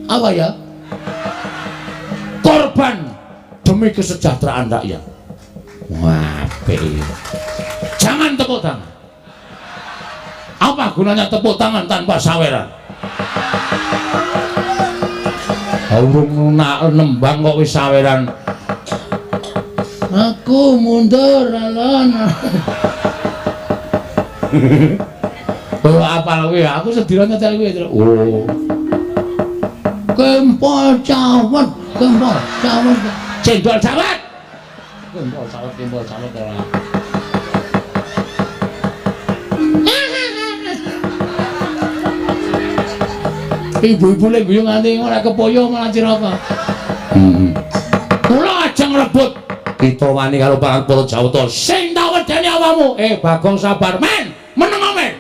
Apa ya? Korban demi kesejahteraan rakyat. Wah, apik. Jangan tepuk tangan. Apa gunanya tepuk tangan tanpa saweran? Urung nembang kok wis saweran. Aku mundur alon. Oh, apal kuwi, aku sedina nyetel kuwi. Oh. Kempol cawet, kempol cawet. Cendol cawet. Kempol cawet, kempol cawet ora. Ibu-ibu lek guyu nganti ora kepoyo malah cilaka. Heeh. Kula ajeng rebut. Kita wani karo para Jawata sing tak wedeni awakmu. Bagong sabar, men. Meneng men.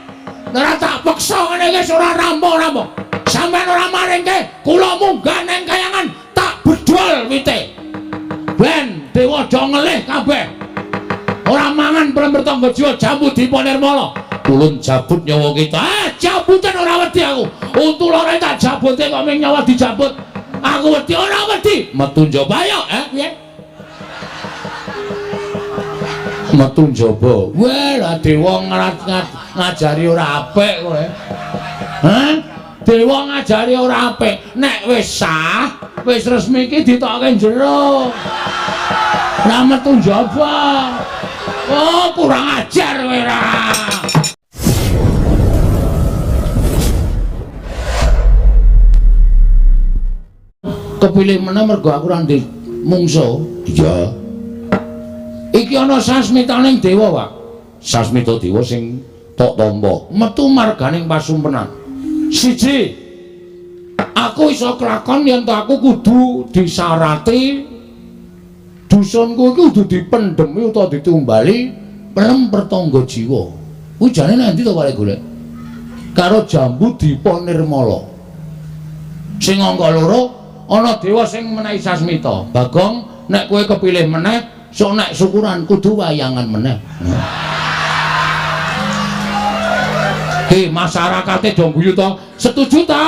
Ora tak peksa ngene iki ora rampung-rampung. Sampeyan ora maringke, kula munggah nang kayangan tak bedol wite. Ben dewa do ngelih kabeh. Ora mangan pelem pertangga jiwa jambu dipa nirmala. Ulun jabut nyawa kita. Jabutan ora wedi aku. Untu loro tak jabute kok ming nyawa dijabut. Aku wedi ora wedi. Metu njaba ayo, piye? Metu njaba. Wah, lah dewa ngajari ora apik kowe. Hah? Dewa ngajari ora apik. Nek wis sah, wis resmi iki ditokke jero. Lah metu njaba. Oh, kurang ajar kowe ra. Kepilih meneh mergo aku ora ndek mungso. Iya. Iki ana sasmitaning dewa, Pak. Sasmita dewa sing tok tampa. Metu marganing pasumpenan. Siji. Aku iso kelakon yen to aku kudu disarati dusunku iki kudu dipendhemi utawa ditumbali pelem pertangga jiwa. Kuwi jane nang ndi to Pak golek? Karo jambu dipa nirmala. Sing angka loro ana dewa sing menehi sasmita. Bagong, nek kowe kepilih meneh, sok nek syukuran kudu wayangan meneh. Ki masyarakate do guyu to? Setuju to?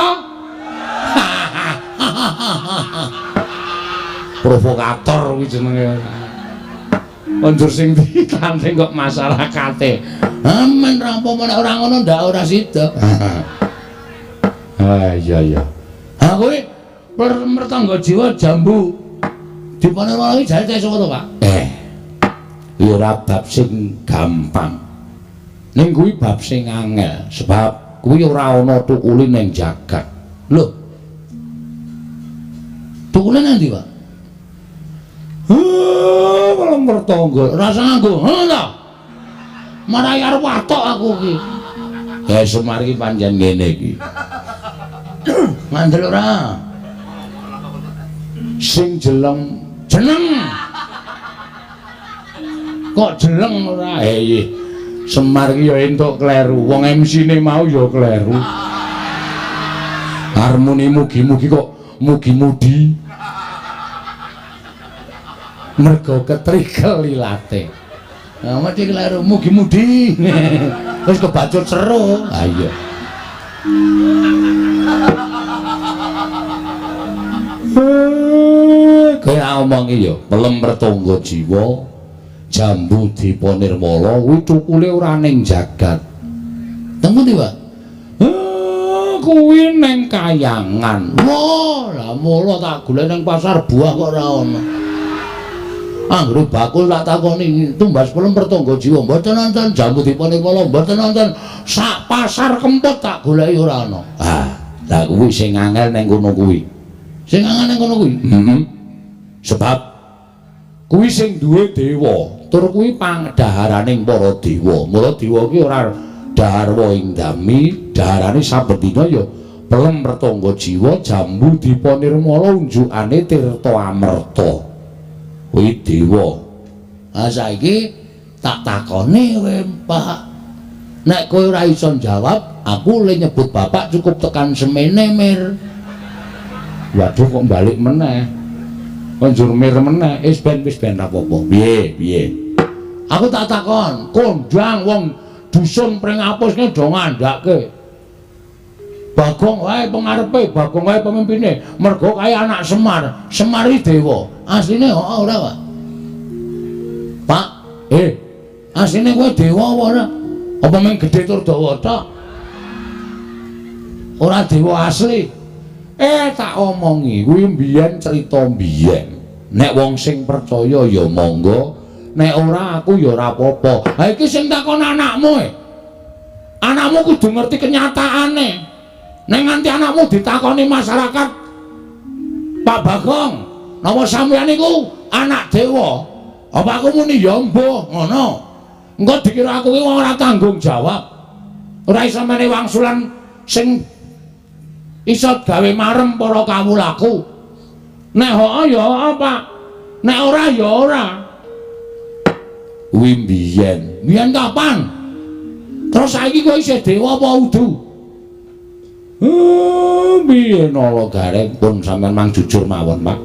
Provokator kuwi jenenge. Konjur sing ditanding kok masyarakate. Amen rampung nek ora ngono ndak ora sida. Ah iya iya. Ha kowe mertangga jiwa jambu dipanirmala iki jare sapa to, Pak? Ya ora bab sing gampang. Ning kuwi bab sing angel, sebab kuwi ora ana tukule ning jagat. Lho. Tukule nang ndi, Pak? Heh, mertangga. Rasa nganggo. Heh ta. Marai arep watok aku iki. Ya Semar iki pancen ngene iki. Ngandel ora? Sing jeleng jeneng. Kok jeleng ora? Semar iki ya entuk kleru. Wong MC-ne mau ya kleru. Harmoni mugi-mugi kok mugi-mudi. Mergo ketrikel ilate. Nah, mesti kleru mugi-mudi. Terus kebacut seru. Ha iya. Kaya omongi ya, pelem pertangga jiwa, jambu dipa nirmala kuwi tukule ora ning jagat. Teng pundi, Pak? Kuwi ning kayangan. Wah, lah mula tak golek ning pasar buah kok ora ana. Anggere bakul tak takoni tumbas pelem pertangga jiwa mboten nonton, jambu dipa nirmala mboten nonton, sak pasar Kempot tak goleki ora ana. Ah, lah kuwi sing angel ning kono kuwi. Sing angel ning kono kuwi. Heeh. Sebab kuwi sing duwe dewa, tur kuwi pangdaharaning para dewa. Mula dewa kuwi ora dahar ing dami, daharane saben dina ya pelem pertangga jiwa, jambu dipa nirmala unjukane tirta amerta. Kuwi dewa. Ha saiki tak takoni kowe, Pak. Nek kowe ora iso njawab, aku le nyebut bapak cukup tekan semene, Mir. Waduh kok balik meneh. Konjur mir meneh, wis ben ra apa-apa. Piye, piye? Aku tak takon, kondang wong dusun Pringapus ki do ngandhake. Bagong wae pengarepe, Bagong wae pemimpine. Mergo kae anak Semar, Semar iki dewa. Asline heeh ora, Pak? Pak, asline kowe dewa apa ora? Apa mung gedhe tur dawa tok? Ora dewa asli. Tak omongi, kuwi mbiyen crita mbiyen. Nek wong sing percaya ya monggo, nek ora aku ya ora apa-apa. Ha iki sing takon anakmu e. Anakmu kudu ngerti kenyataane. Nek nganti anakmu ditakoni masyarakat, Pak Bagong, napa sampeyan niku anak dewa? Apa aku muni ya mbuh ngono. Engko dikira aku ki wong ora tanggung jawab. Ora iso menehi wangsulan sing iso gawe marem para kawulaku. Nek heeh ya heeh, Pak. Nek ora ya ora. Kuwi mbiyen. Mbiyen kapan? Terus saiki kowe isih dewa apa udu? Mbiyen ala gareng pun sampean mang jujur mawon, Pak.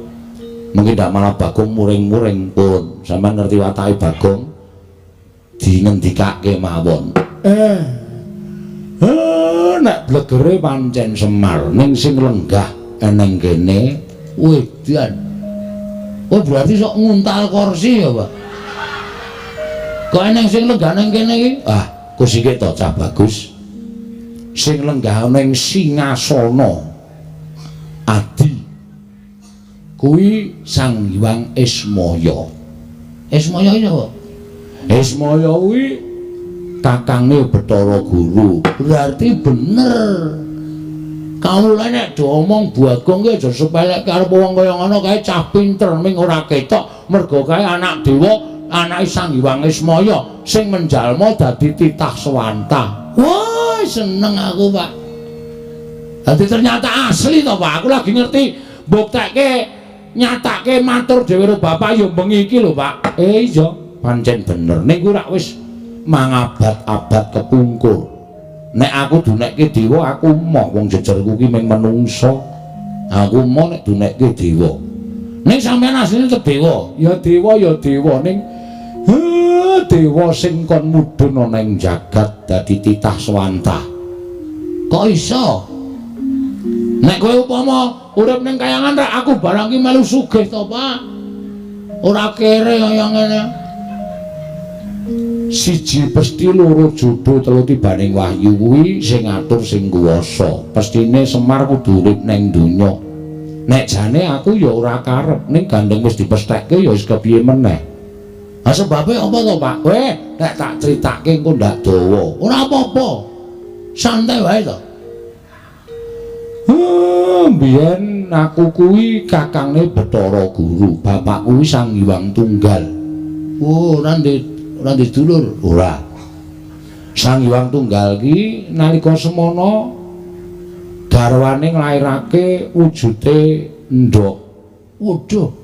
Mungkin ndak malah Bagong muring-muring pun. Sampean ngerti watake Bagong dingendikake mawon. Nek blegere pancen Semar ning sing lenggah eneng kene wedan. Oh berarti sok nguntal kursi ya, Pak? Kok eneng sing lenggah nang kene iki? Ah, kusike to cah bagus. Sing lenggah ning singasana Adi kuwi Sang Hyang Ismaya. Ismaya iki sapa? Ismaya kuwi kakange Bathara Guru. Berarti bener. Kawula nek diomong Bagong ki aja sepelekke arep wong kaya ngono kae cah pinter ming ora ketok mergo kae anak dewa, anake Sang Hyang Ismaya sing menjalma dadi titah swanta. Wah, seneng aku, Pak. Dadi ternyata asli to, Pak. Aku lagi ngerti mbuktekke nyatake matur dhewe karo bapak ya bengi iki lho, Pak. Iya, pancen bener. Ning kuwi rak wis mangabad-abad kepungkur. Nek aku dunekke dewa aku moh wong jejerku ki mung menungsa. Aku moh nek dunekke dewa. Ning sampeyan asline tetep dewa. Ya dewa ya dewa ning dewa sing kon mudhun ana ing jagat dadi titah swanta. Kok iso? Nek kowe upama urip ning kayangan rek aku barang ki melu sugih to, Pak. Ora kere kaya ngene. Siji pesti loro jodo telu tibaning wahyu kuwi sing ngatur sing kuwasa. Pestine Semar kudu urip ning donya. Nek jane aku ya ora karep ning gandeng wis dipesthekke ya wis kepiye meneh. Ha sebabe apa to, Pak? Weh, nek tak critake engko ndak dawa. Ora apa-apa. Santai wae to. Mbiyen aku kuwi kakangne Bathara Guru, bapak kuwi Sang Hyang Tunggal. Oh, ora ndek dulur? Ora. Sang Hyang Tunggal ki nalika semana garwane nglairake wujude endhog. Waduh.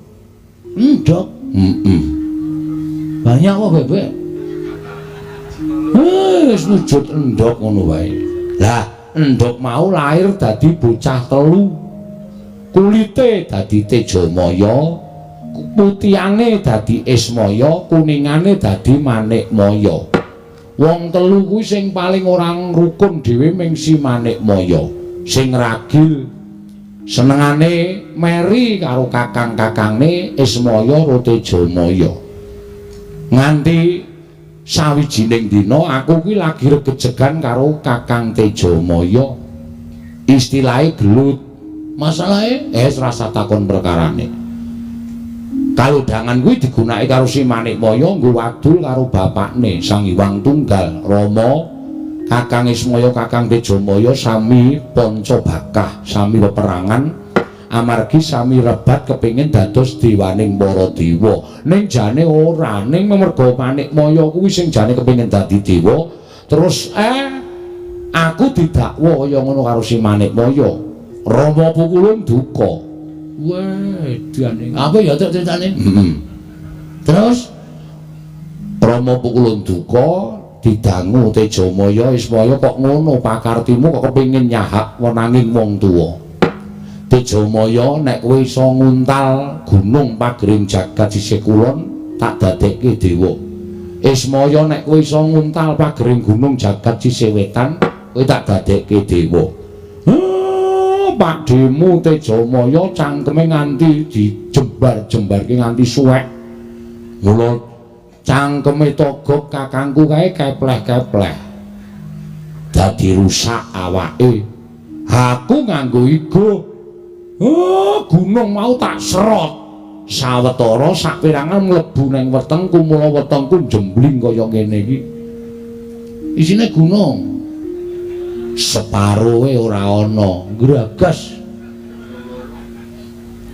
Endhog? Heeh. Banyak kok bebek. Wis wujud endhog ngono wae. Lah, endhog mau lahir dadi bocah telu. Kulite dadi Tejamaya, putihane dadi Ismaya, kuningane dadi Manikmaya. Wong telu kuwi sing paling ora rukun dhewe ming si Manikmaya. Sing ragil senengane meri karo kakang-kakangne Ismaya karo Tejamaya. Nganti sawijining dina aku kuwi lagi regejegan karo Kakang Tejamaya. Istilahe gelut. Masalahe rasa takon perkarane. Kalodhangan kuwi digunakake karo si Manikmaya nggo wadul karo bapakne Sang Hyang Tunggal Rama. Kakang Ismaya Kakang Tejamaya sami panca bakah, sami peperangan amargi sami rebat kepingin dados dewaning para dewa. Ning jane ora, ning merga Manikmaya kuwi sing jane kepingin dadi dewa, terus aku didakwa kaya ngono karo si Manikmaya. Rama pukulun duka. Wah, edane. Apa ya critane? Heeh. Terus Rama pukulun duka didangu Tejamaya Ismaya kok ngono pakartimu kok kepingin nyahak wenanging wong tuwa. Tejamaya nek kowe iso nguntal gunung pagering jagat sisih kulon tak dadekke dewa. Ismaya nek kowe iso nguntal pagering gunung jagat sisih wetan kowe tak dadekke dewa. Pak Demu Tejamaya cangkeme nganti dijembar-jembarke nganti suwek. Mula cangkeme Togog kakangku kae kepleh-kepleh. Dadi rusak awake. Aku nganggo igo. Oh, gunung mau tak serot. Sawetara saperangan mlebu nang wetengku, mula wetengku jembling kaya ngene iki. Isine gunung. Separoe ora ana, gragas.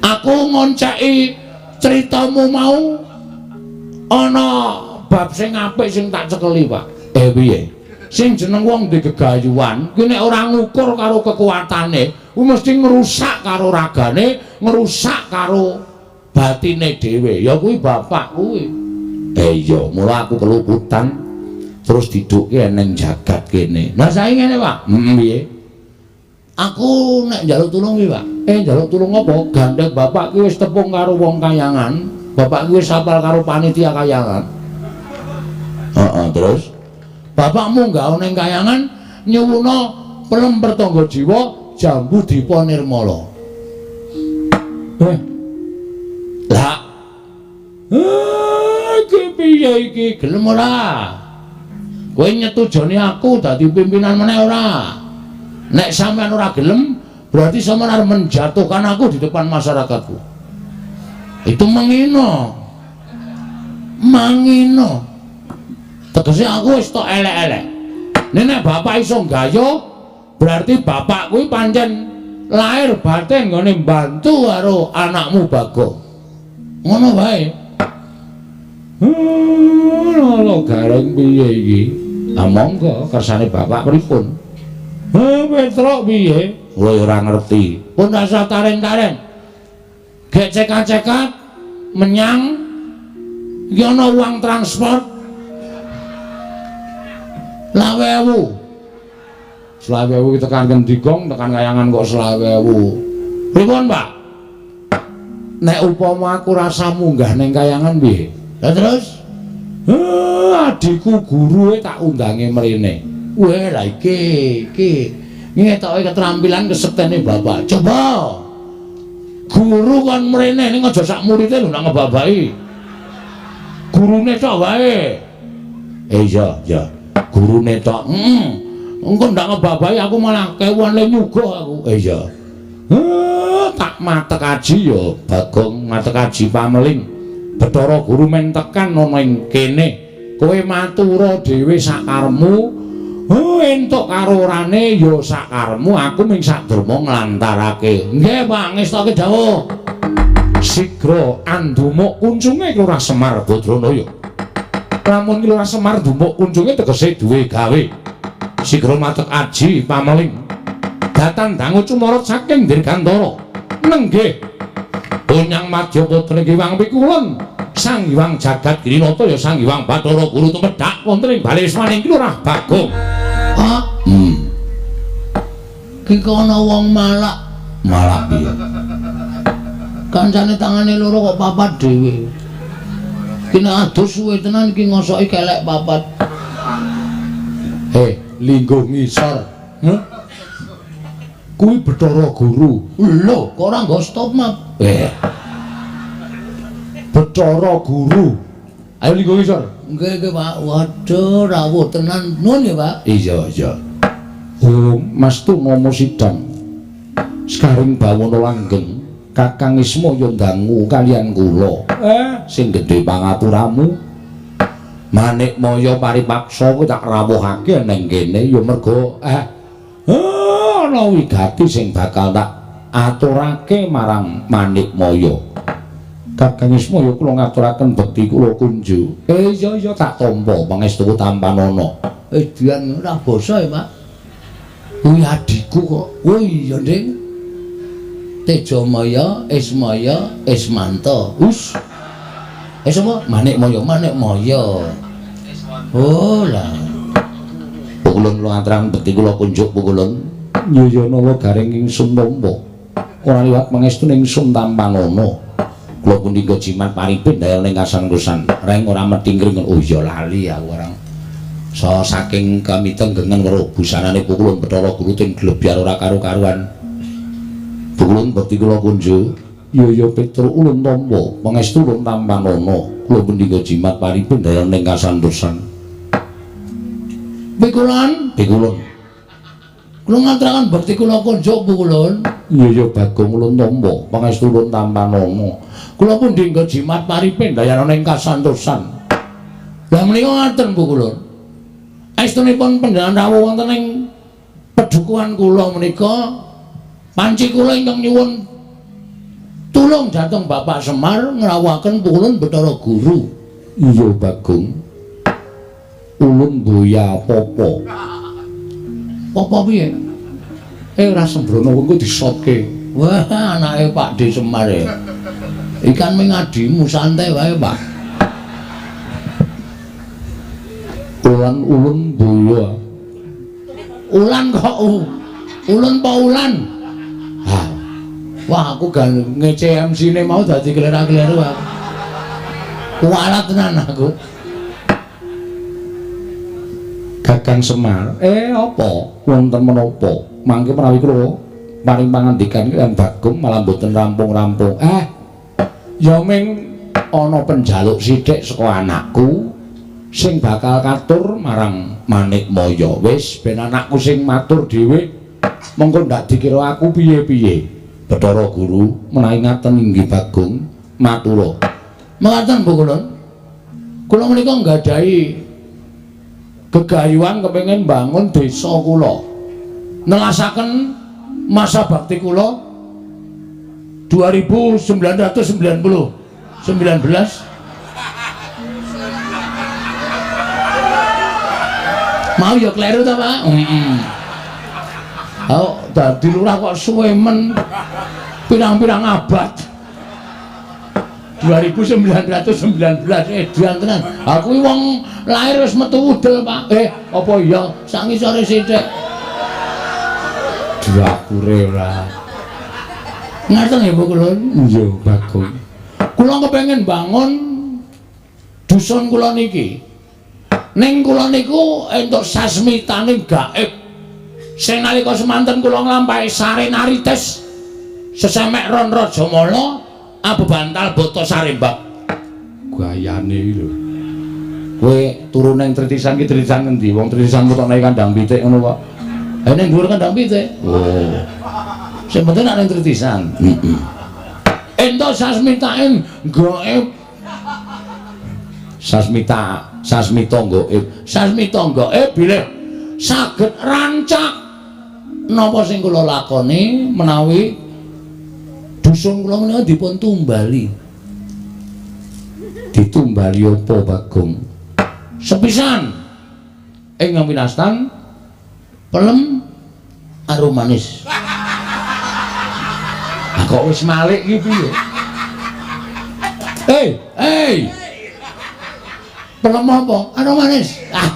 Aku ngonceki critamu mau ana bab sing apik sing tak cekeli, Pak. Piye? Sing jeneng wong ndek gegayuhan, kuwi nek ora ngukur karo kekuatane, kuwi mesti ngrusak karo ragane, ngrusak karo batine dhewe. Ya kuwi bapak kuwi. Iya, mula aku keluputan terus didukke neng jagat kene. Lah saiki ngene, Pak. Piye? Aku nek njaluk tulung piye, Pak? Njaluk tulung apa? Gandeng bapak ki wis tepung karo wong kayangan, bapak ki wis apal karo panitia kayangan. Heeh, terus bapakmu nggawa ning kayangan nyuwuna pelem pertangga jiwa jambu dipa nirmala. Lah. Iki piye iki? Gelem ora? Kowe nyetujoni aku dadi pimpinan meneh ora? Nek sampean ora gelem, berarti sampean arep menjatuhkan aku di depan masyarakatku. Itu mengino. Mangino. Tegese aku wis tok elek-elek. Nek bapak iso gayuh, berarti bapak kuwi pancen lahir batin nggone mbantu karo anakmu Bagong. Ngono wae. Lho gareng piye iki? Ah monggo kersane bapak pripun? Petruk piye? Kowe ora ngerti. Pun rasa taren-taren. Gek cekat-cekat menyang iki ana uang transport 20.000. 20.000 tekan Kendigong, tekan kayangan kok 20.000. Pripun, Pak? Nek upama aku rasa munggah ning kayangan piye? Lah terus adikku gurue tak undange mrene. Weh, lah iki iki ngetoke keterampilan kesektene bapak. Coba. Guru kon mrene ning aja sak murite lho nak ngebabaki. Gurune tok wae. Iya, iya. Gurune tok. Heeh. Engko ndak ngebabahi aku malah kewuan le nyuguh aku. Iya. Tak matek aji ya Bagong, matek aji pameling. Bathara Guru men tekan ana ing kene. Kowe matura dhewe sakaremu. Oh, entuk karo orane ya sakaremu, aku ming saderma nglantarake. Nggih, Pak, ngestoke dawuh. Sigra andumuk kuncunge Lurah Semar Badranaya. Lamun Lurah Semar ndumuk kuncunge tegese duwe gawe. Sigra matek aji pameling. Datan dangu cumorot saking Dirgantara. Nenggih. Onyang madya putra Hyang Pikulun. Sang Hyang Jagat Girinata ya Sang Hyang Bathara Guru tumedhak wonten ing bale wismaning Lurah Bagong. Ah, Ki kono wong malak. Malak piye? Kancane tangane loro kok papat dhewe. Ki nek adus suwe tenan iki ngosoki kelek papat. Lingguh ngisor. Heh? Kuwi Bathara Guru. Lho, kok ora nggo stop map? Bathara Guru. Ayo lingguh ngisor. Nggih, nggih, Pak. Waduh, rawuh tenan. Nuwun ya, Pak. Iya, iya. Oh, Mas tu ngomo sidang. Sekaring bawana langgeng, Kakang Ismaya ndangu kaliyan kula. Sing gedhe pangapuramu. Manikmaya paripaksa kuwi tak rawuhake ning kene ya mergo ana wigati sing bakal tak aturake marang Manikmaya. Kakang Ismaya kula ngaturaken bekti kula kunjuk. Iya iya tak tampa pangestu tampanana. Dian ora basa ya, Pak. Kuwi adikku kok. Oh iya, Ding. Tejamaya, Ismaya, Ismanta. Us. Sapa? Manikmaya, Manikmaya. Oh lah. Pukulun kula ngaturaken bekti kula kunjuk pukulun. Nyayana garing ingsun tampa. Ora liwat pangestu ingsun tampanana. Kula pundi jimat paripin dayal ning kasan-kusan. Reng ora methingkring. Oh iya lali aku orang. So saking kamitenggengen weruh busanane pukulun Bathara Guru ting glebyar ora karu-karuan. Pukulun bekti kula kunjuk. Ya ya Petruk ulun tampa pangestu ulun tampanana. Kula mendika jimat paripun dayan ing kasantosan. Pikulun, pikulun. Kula ngaturaken bekti kula kunjuk pukulun. Iya ya Bagong ulun tampa pangestu ulun tampanana. Kula pundi jimat paripun dayan ing kasantosan. Lah menika ngaten pukulun. Estunipun panjenengan rawuh wonten ing pedukuhan kula menika panci kula ingkang nyuwun tulung dhateng Bapak Semar ngrawuhaken pukulun Bathara Guru. Iya Bagong. Ulun boya apa-apa. Apa piye? Ora sembrono engko disotke. Wah, anake Pak D Semar e. Ikan ming adimu santai wae, Pak. Ulan ulun boya. Ulan kok ulun pa ulan? Ha. Wah, aku gan ngece MC-ne mau dadi klera-kleru aku. Kualat tenan aku. Kakang Semar, apa? Wonten menapa? Mangke menawi kula paring pangandikan kaliyan Bagong malah mboten rampung-rampung. Ya ming ana penjaluk sithik saka anakku sing bakal katur marang Manikmaya. Wis ben anakku sing matur dhewe, mengko ndak dikira aku piye-piye. Bathara Guru menawi ngaten inggih Bagong matura. Mekaten Bu Kulun. Kula menika nggadahi gegayuhan kepengin bangun desa kula. Nelasaken masa bakti kula 2990 19. Mau ya kleru ta, Pak? Heeh. Oh, dadi lurah kok suwe men pirang-pirang abad. 2919 edan tenan. Aku iki wong lahir wis metu udel, Pak. Apa iya sak ngisore sithik. Drakure ora. Ngerti nggih Bu Kulun? Iya, Bagong. Kula kepengin bangun dusun kula niki. Ning kula niku entuk sasmitane gaib. Sing nalika semanten kula nglampahi sarenarites sesemek Ron Rajamala abebantal bata sarembak. Gayane iki lho. Kowe turu ning tritisan ki tritisan ngendi? Wong tritisan mutokne kandang pitik ngono kok. Ning dhuwur kandang pitik. Oh. Sing penting nek ning tritisan. Heeh. Entuk sasmitane gaib. Sasmita, sasmita gaib. Sasmita gaib bilih saged rancak napa sing kula lakoni menawi dusun kula menika dipun tumbali. Ditumbali apa Bagong? Sepisan ing winastan pelem arum manis. Lah kok wis malik iki piye? Hei. Pelem apa? Arum manis. Ah.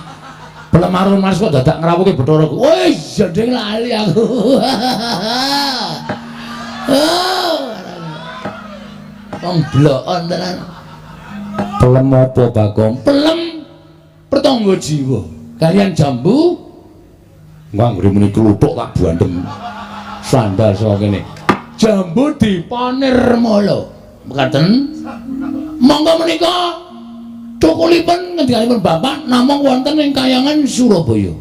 Pelem arum manis kok dadak ngrawuhke Bathara Guru. Wis jeding lali aku. Oh. Wong blokon tenan. Pelem apa Bagong? Pelem pertangga jiwa. Kalian jambu nganggere muni kluthuk tak bandem. Sandal saka kene. Jambu dipanirmala. Mekaten. Monggo menika tukulipun ngendikanipun Bapak namung wonten ing kayangan Surabaya.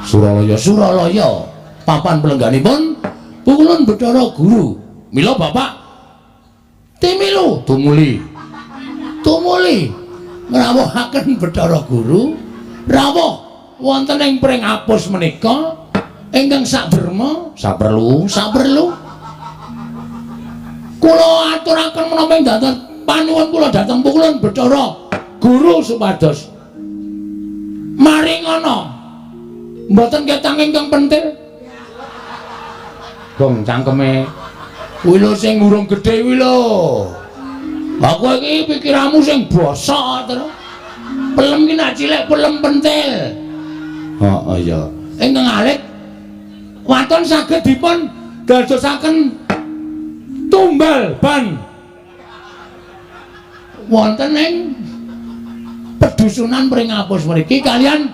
Suralaya, Suralaya. Papan pelengganipun Pukulun Bathara Guru. Mila Bapak timilu tumuli. Tumuli ngrawuhaken Bathara Guru rawuh wonten ing pring apus menika ingkang saderma saperlu saperlu kula aturaken menapa ing dhateng panuwun kula dhateng Pukulun Bathara Guru supados maringana mboten ketang ingkang pentil. Gong cangkeme kuwi lho sing urung gedhe kuwi lho. Aku iki pikiranmu sing bosok terus. Pelem ki nak cilik pelem pentil. Heeh ya. Ingkang alit waton saged dipun dadosaken tumbal ban wonten ing pedusunan Pringapus mriki kalian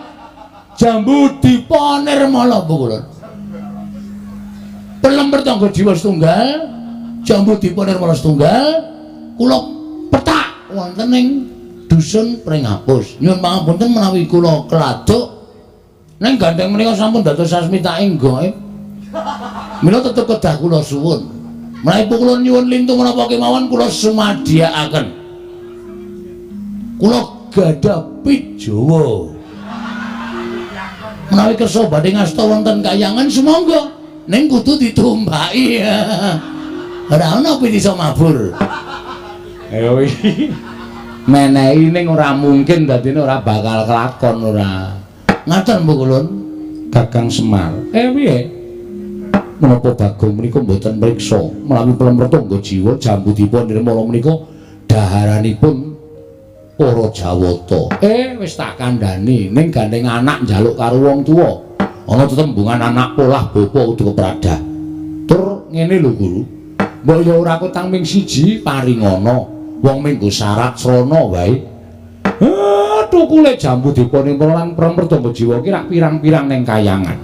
jambu diponirmala Bu Kulun. Pelem Pertangga Jiwa setunggal, Jambu Dipa Nirmala setunggal, kula petak wonten ing dusun Pringapus. Nyuwun pangapunten menawi kula keladuk. Ning gandeng menika sampun dados sasmitaing gaib. Mila tetep kedah kula suwun. Menawi kula nyuwun lintu menapa kemawon kula sumadiyakaken. Kula gadah pit Jawa. Menawi kersa badhe ngasta wonten kayangan sumangga, ning kudu ditumbaki. Ora ana pit iso mabur. Ayo iki. Menehi ning ora mungkin dadine ora bakal kelakon ora. Ngaten Mbok Kulun, Kakang Semar. Piye? Menapa Bagong menika mboten mriksa menawi Pelem Pertangga Jiwa Jambu Dipa Nirmala menika daharanipun para Jawata. Wis tak kandhani ning gandeng anak njaluk karo wong tuwa. Ana tetembungan anak polah bapa kudu kepradah. Tur ngene lho Guru. Mbok ya ora kutang ming siji paringana. Wong minggu syarat srana wae. Tukule Jambu Dipa Nirmala lan Pelem Pertangga Jiwa ki rak pirang-pirang ning kayangan.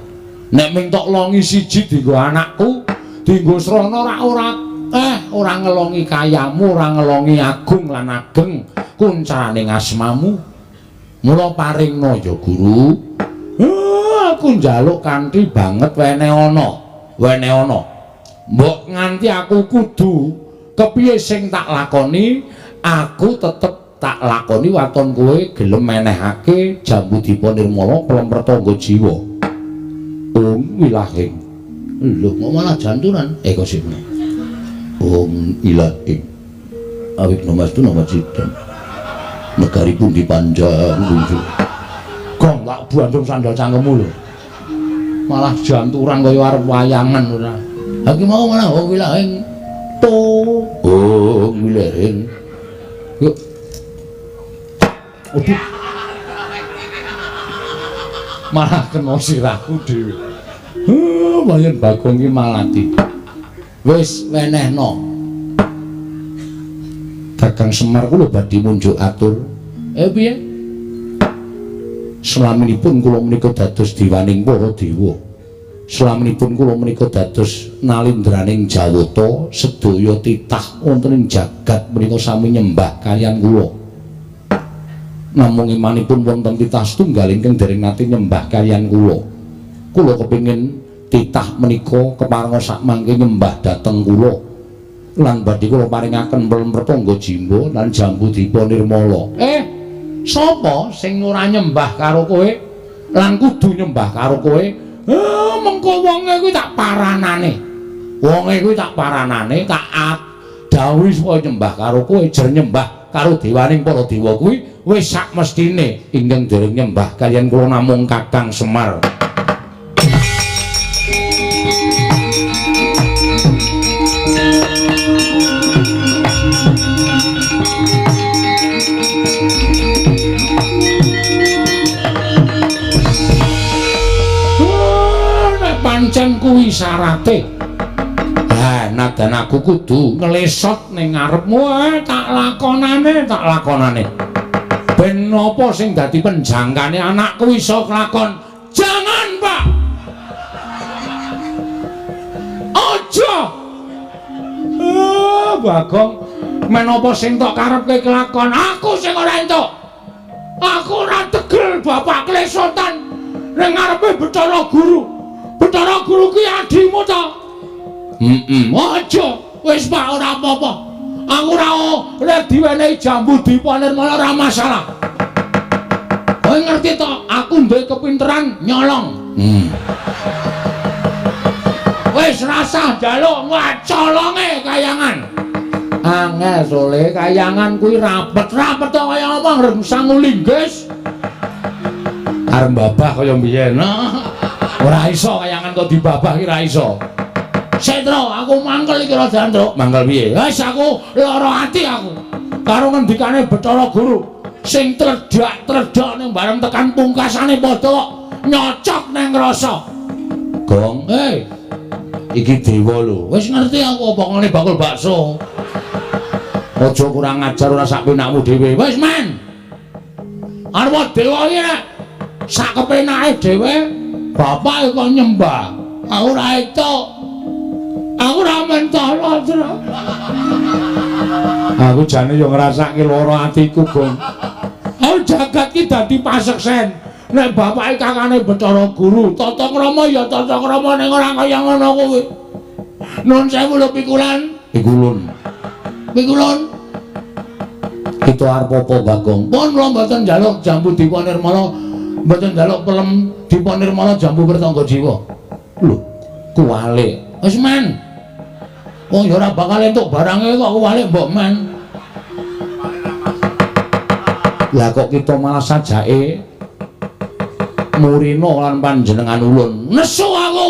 Nek ming tok longi siji dienggo anakku, dienggo srana rak ora ora ngelongi kayamu, ora ngelongi agung lan ageng kuncarane asmamu. Mula paringna ya Guru. Aku njaluk kanthi banget wene ana. Wene ana. Mbok nganti aku kudu kepiye sing tak lakoni, aku tetep tak lakoni waton kowe gelem menehake Jambu Dipa Nirmala Pelem Pertangga Jiwa. Ung wilahing. Lho kok malah janturan? Kok sik. Ung ilahing. Awik namastu namacidam. Negari pundi panjang kunjung. Gong tak bandung sandal cangkemmu lho. Malah janturan kaya arep wayangan ora. Ha ki mau malah ung wilahing. To. Ung wilahing. Yuk. Aduh. Malah kena sirahku dhewe. Wayan Bagong ki malati. Wis wenehno. Kakang Semar kula badhe munjuk atur. Piye? Selaminipun kula menika dados diwaning para dewa. Selaminipun kula menika dados nalindraning Jawata, sedaya titah wonten ing jagat menika sami nyembah kaliyan kula. Namung imanipun wonten titah setunggal ingkang dereng nate nyembah kaliyan kula. Kula kepingin titah menika keparenga sakmangke nyembah dhateng kula. Lan badhe kula paringaken Pelem Pertangga Jiwa lan Jambu Dipa Nirmala. Sapa sing ora nyembah karo kowe lan kudu nyembah karo kowe? Mengko wonge kuwi tak paranane. Wonge kuwi tak paranane, tak dawuhi supaya nyembah karo kowe, jer nyembah karo dewaning para dewa kuwi wis sak mestine ingkang dereng nyembah kaliyan kula namung Kakang Semar. Nek pancen kuwi syarate, nadan aku kudu nglesot ning ngarepmu, tak lakonane, tak lakonane. Ben napa sing dadi penjangkane anakku iso kelakon? Jangan, Pak. Aja. Bagong, menapa sing tok karepke kelakon? Aku sing ora entuk. Aku ora tegel bapak klesotan ning ngarepe Bathara Guru. Bathara Guru ki adimu ta? Aja. Wis Pak, ora apa-apa. Aku ora diwenehi Jambu Dipa Nirmala ora masalah. Kowe ngerti to, aku duwe kepinteran nyolong. Wis rasah njaluk ngacolonge kayangan. Angel sole kayangan kuwi rapet-rapet to kaya apa ngreng sangu linggis. Arep babah kaya mbiyen. Ora iso kayangan kok dibabah ki ora iso. Setro, aku mangkel iki rada ndruk. Mangkel piye? Wis aku lara ati aku. Karo ngendikane Bathara Guru sing tledhak-tledhak ning bareng tekan pungkasane padha kok nyocok ning rasa. Gong, iki dewa lho. Wis ngerti aku apa ngene bakul bakso. Aja kurang ajar ora sak penakmu dhewe. Wis men. Arep dewa iki nek sak kepenake dhewe, bapak kok nyembah. Aku ora entuk. Aku ora mentala, Tru. Aku jane yo ngrasake lara atiku, Gong. Aku jagat ki dadi paseksen. Nek bapake kakane Bathara Guru, tata krama ya tata krama ning ora kaya ngono kuwi. Nun sewu lho pikulan. Pikulun. Pikulun. Kita arep apa, Bagong? Pun kula mboten njaluk jambu Dipa Nirmala, mboten njaluk pelem Dipa Nirmala jambu Pertangga Jiwa. Lho, kuwalik. Wis men. Wong ya ora bakal entuk barange kok kuwalik mbok men. Lah kok kita malah sajake murina lan panjenengan ulun. Nesu aku.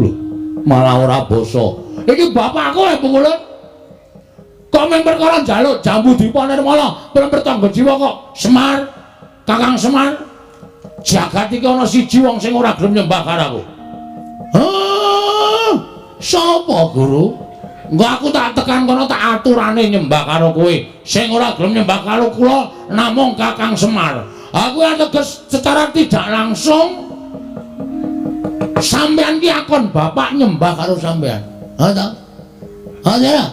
Lho, malah ora basa. Iki bapakku e Pikulun. Kok mung perkara njaluk jambu Dipa Nirmala, pelem Pertangga Jiwa kok Semar, Kakang Semar. Jagat iki ana siji wong sing ora gelem nyembah karo aku. Hah? Sapa, Guru? Engko aku tak tekan kono tak aturane nyembah karo kowe. Sing ora gelem nyembah karo kula namung Kakang Semar. Aku ateges secara tidak langsung sampean ki akon bapak nyembah karo sampean. Ha ta? Ha ya.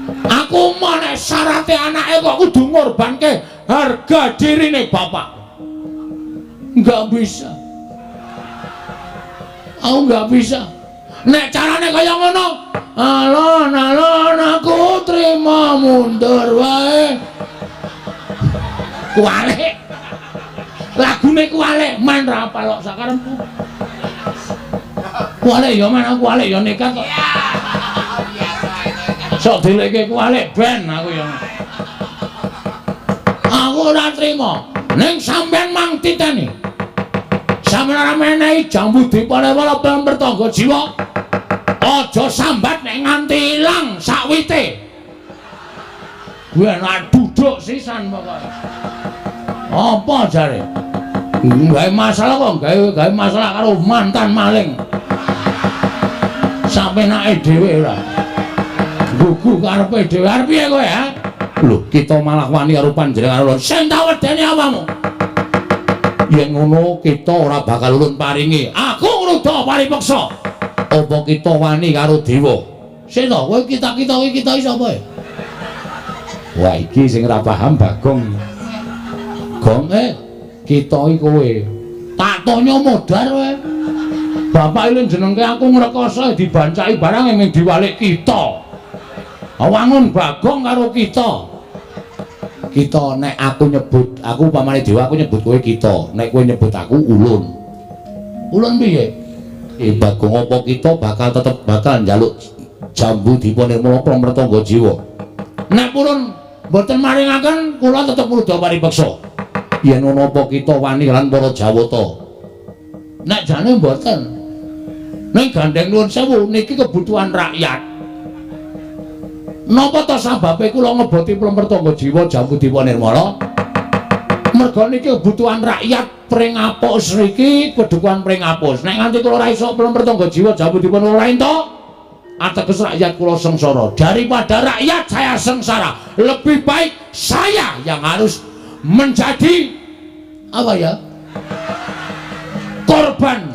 Aku mau nek syarate anake kok kudu ngorbanke harga dirine bapak. Enggak bisa. Aku enggak bisa. Nek carane kaya ngono, alon-alon aku trima mundur wae. Kuwalik. Lagune kuwalik, man ra apal kok sakarepku. Kuwalik ya man, aku kuwalik ya nekat kok. Sok dileke kuwalik ben aku ya. Aku ora trima. Ning sampean mang titeni. Sampeyan ora menehi jambu Dipa Nirmala pelem Pertangga Jiwa. Aja sambat nek nganti ilang sakwite. Kuwi enak duduk sisan pokoke. Apa jare? Gawe masalah kok, gawe masalah karo mantan maling. Sapenake dhewe ora. Gugu karepe dhewe arep piye kowe, ha? Lho, kita malah wani karo panjenengan ulun. Sing tak wedeni awakmu. Yen ngono kita ora bakal ulun paringi. Aku ngruda paripeksa. Apa kita wani karo dewa? Sing to, kowe kita-kita kuwi kita iki sapa ya? Wah, iki sing ora paham Bagong. Gong kita iki kowe. Tak tonyo modar kowe. Bapak iki jenengke aku ngrekoso dibancaki barang mung diwalik kita. Wangun Bagong karo kita. Kita nek aku nyebut, aku pamane dewa aku nyebut kowe kita. Nek kowe nyebut aku ulun. Ulun piye? Bagong apa kita bakal tetep bakal njaluk jambu Dipa Nirmala pelem Pertangga Jiwa. Nek purun mboten maringaken kula tetep ngruda paripeksa. Yen ana apa kita wani lan para Jawata. Nek jane mboten. Ning gandeng nuwun sewu niki kebutuhan rakyat. Napa ta sababe kula ngeboti pelem Pertangga Jiwa jambu Dipa Nirmala? Merga niki kebutuhan rakyat Pringapus niki kedukuhan Pringapus. Nek nganti kula ora iso pelem Pertangga Jiwa jambu Dipa Nirmala entuk, ateges rakyat kula sengsara. Daripada rakyat saya sengsara, lebih baik saya yang harus menjadi apa ya? Korban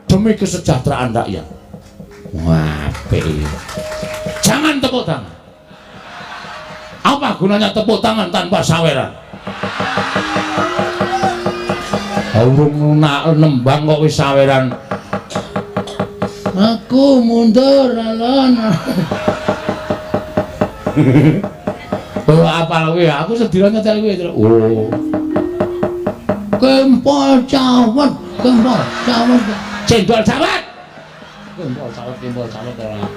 demi kesejahteraan rakyat. Wah, apik. Jangan tepuk tangan. Apa gunanya tepuk tangan tanpa saweran? Urung nak nembang kok wis saweran. Aku mundur alon. Oh, apal kuwi? Aku sedina nyetel kuwi. Oh. Kempol cawet, kempol cawet. Cendol cawet. Kempol cawet, kempol cawet ora.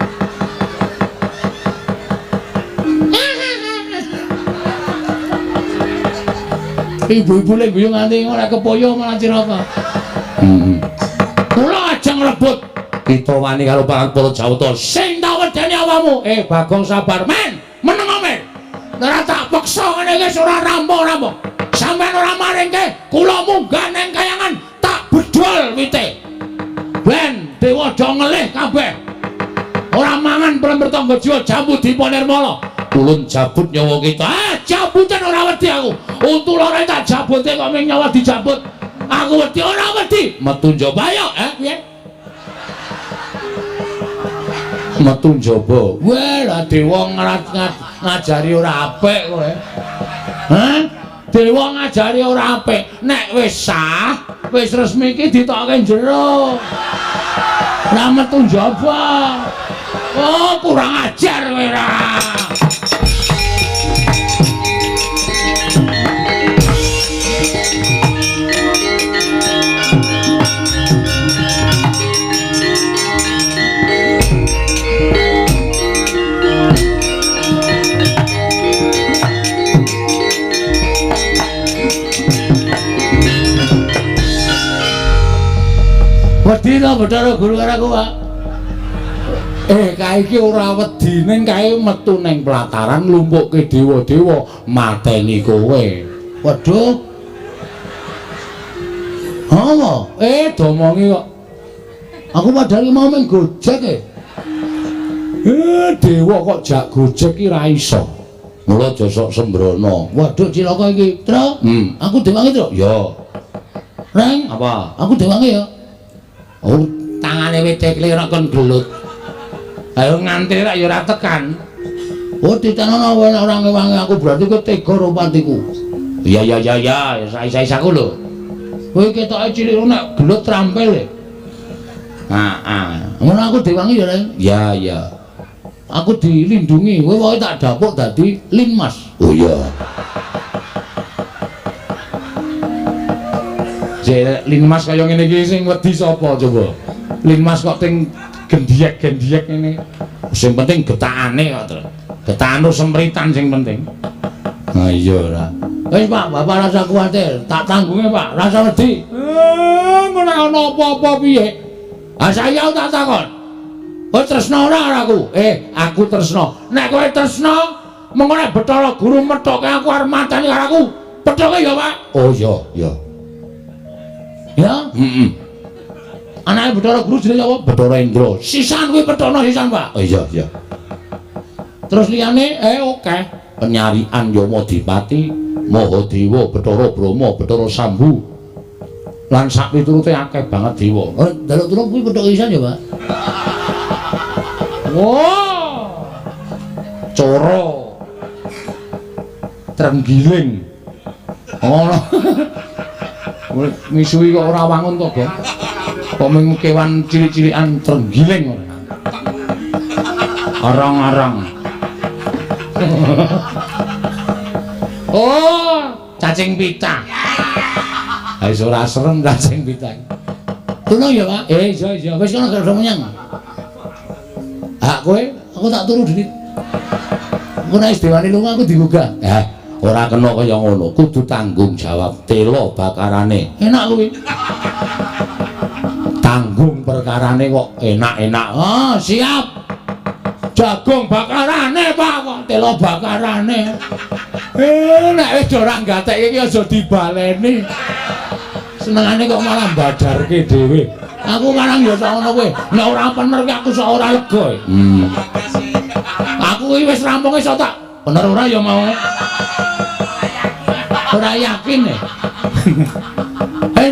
Ibu-ibu lek guyu nganti ora kepoyo malah cilaka. Kula ajeng nglebut. Kita wani karo para Jawata. Sing tak wedeni awakmu. Bagong sabar, men. Meneng men. Ora tak peksa ngene iki ora rampung-rampung. Sampeyan ora maringke, kula munggah nang kayangan tak bedol wite. Ben dewa do ngelih kabeh. Ora mangan pelem Pertangga Jiwa jambu Dipa Nirmala. Ulun jabut nyawa kita. Ah, jabutan ora wedi aku. Untu loro tak jabute kok ming nyawa dijabut. Aku wedi ora wedi. Metu njaba ayo, piye? Metu njaba. Weh, lah dewa ngajari ora apik kowe. Hah? Dewa ngajari ora apik. Nek wis sah, wis resmi iki ditokke jero. Lah metu njaba. Oh, kurang ajar kowe ra. Wedi to Bathara Guru karo aku, Pak? Kae iki ora wedi ning kae metu ning pelataran lumpukke dewa-dewa mateni kowe. Waduh. Apa? Domongi kok. Aku padahal mau mung gojek e. Dewa kok jak gojek ki ra iso. Mula aja sok sembrono. Waduh cilaka iki, Tru. Aku dewangi, Tru. Ya. Reng, apa? Aku dewangi ya. Oh, tangane wis tekle ora kon gelut. Ayo nganti rak ya ora tekan. Oh, ditanono ora ngewangi aku berarti kowe tega karo patiku. Iya ya ya ya, sais-sais aku lho. Kowe ketoke cilik nek gelut trampil e. Heeh. Ngono aku diwangi ya, Reng? Ya ya. Aku dilindungi, kowe pokoke tak dapuk dadi linmas. Oh iya. Jek linmas kaya ngene iki sing wedi sapa coba? Linmas kok ting gendhiyek-gendhiyek ngene. Sing penting getakane kok, Tru. Getakan sempritan sing penting. Ha iya ora. Wis Pak, Bapak rasa kuwatir, tak tanggunge Pak, rasa wedi. Ngono ana apa-apa piye? Ha saya tak takon. Kowe tresna ora karo aku? Aku tresna. Nek kowe tresna, mengko nek Bathara Guru methoke aku arep mateni karo aku. Pethoke ya, Pak. Oh iya, iya. Ya? Heeh. Anake Bathara Guru jenenge sapa? Bathara Indra. Sisan kuwi pethono sisan, Pak. Oh iya, iya. Terus liyane oke. Penyarian Yamadipati, Mahadewa, Bathara Brahma, Bathara Sambu. Lan sak piturute akeh banget dewa. Oh, njaluk tulung kuwi pethoke sisan ya, Pak. Wah. Coro. Trenggiling. Ngono. Misuwi kok ora wangun to, Gong. Kok mung kewan cilik-cilikan trenggiling ora. Arang-arang. Oh, cacing pita. Ha iso ora serem cacing pita. Tulung ya, Pak. Iya iya, wis kono gak menyang. Hak kowe, aku tak turu dhewe. Engko nek wis dewani lunga aku digugah. Ora kena kaya ngono, kudu tanggung jawab tela bakarane. Enak kuwi. Tanggung perkarane kok enak-enak. Oh, siap. Jagung bakarane, Pak, kok tela bakarane. Nek wis ora gatekke iki aja dibaleni. Senengane kok malah badarke dhewe. Aku karang ya sak ngono kuwi. Nek ora bener ki aku sak ora lega. Aku iki wis rampung iso tak. Bener ora ya mau? Ora yakin e.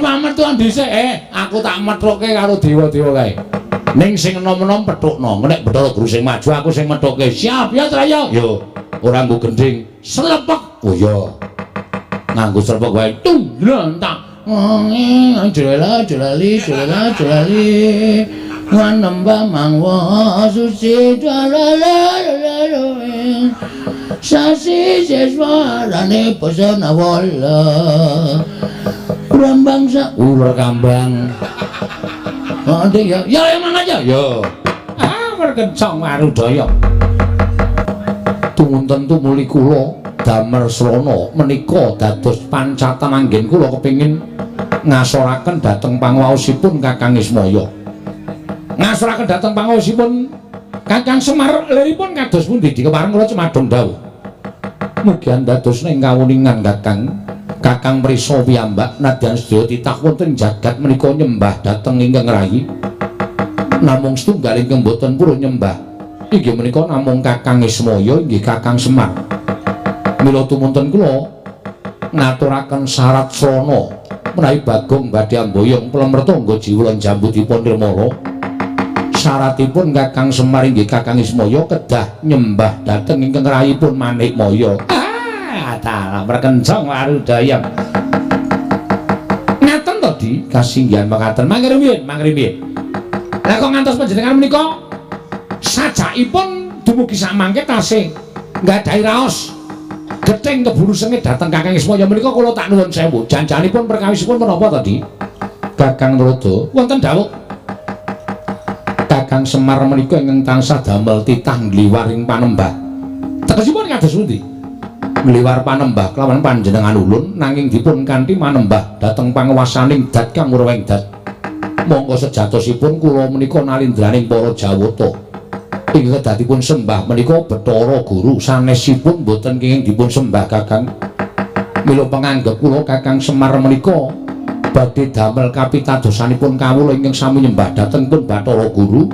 Mamet tuan dhisik, aku tak methuke karo dewa-dewa kae. Ning sing enom-enom pethukno, nek Bathara Guru sing maju aku sing methuke. Siap ya, Traya? Yo, ora nggo gendhing. Slepek. Oh iya. Nganggo slepek wae. Tung, tak. Jlela jlali jlela jlali. Wanembah mangwa suci dalalala. Sasi seswarane pesona wala. Rambang sa ular kambang. Oh, ya, ya emang aja. Yo. Ah, berkencang warudaya. Tumunten tumuli kula damel srana menika dados pancatan anggen kula kepingin ngasoraken dhateng pangwaosipun Kakang Ismaya. Ngasoraken dhateng pangwaosipun Kakang Semar liripun kados pundi dikepareng kula cemadong dawuh. Mugi andados ing kawuningan Kakang. Kakang prisa piyambak nadyan sedaya titah wonten jagat menika nyembah dhateng ingkang rayi. Namung setunggal ingkang boten purun nyembah inggih menika namung Kakang Ismaya inggih Kakang Semar. Mila tumunten kula ngaturaken syarat srana menawi Bagong badhe amboyong plemertangga jiwa lan jambutipun nirmala. Syaratipun Kakang Semar inggih Kakang Ismaya kedah nyembah dhateng ingkang rayipun Manikmaya. Ah, dalah merkencong warudaya. Ngaten to, Di? Kasinggihan mekaten. Mangke rumiyin, mangke rumiyin. Lah kok ngantos panjenengan menika sajakipun dumugi samangke tasih nggadahi raos gething keburu sengit dhateng Kakang Ismaya menika kula tak nuwun sewu. Janjanipun perkawisipun menapa to, Di? Kakang Narada, wonten dawuh Kakang Semar menika ingkang tansah damel titah ngliwar ing panembah. Tegesipun kados pundi? Ngliwar panembah kelawan panjenengan ulun nanging dipun kanthi manembah dhateng panguwasaning dat kang murweng dat. Mongko sejatosipun kula menika nalindraning para Jawata. Ingkang kedadipun sembah menika Bathara Guru sanesipun boten kenging dipun sembah Kakang. Mila penganggep kula Kakang Semar menika badhe damel kapitadosanipun kawula ingkang sami nyembah dhateng pun Bathara Guru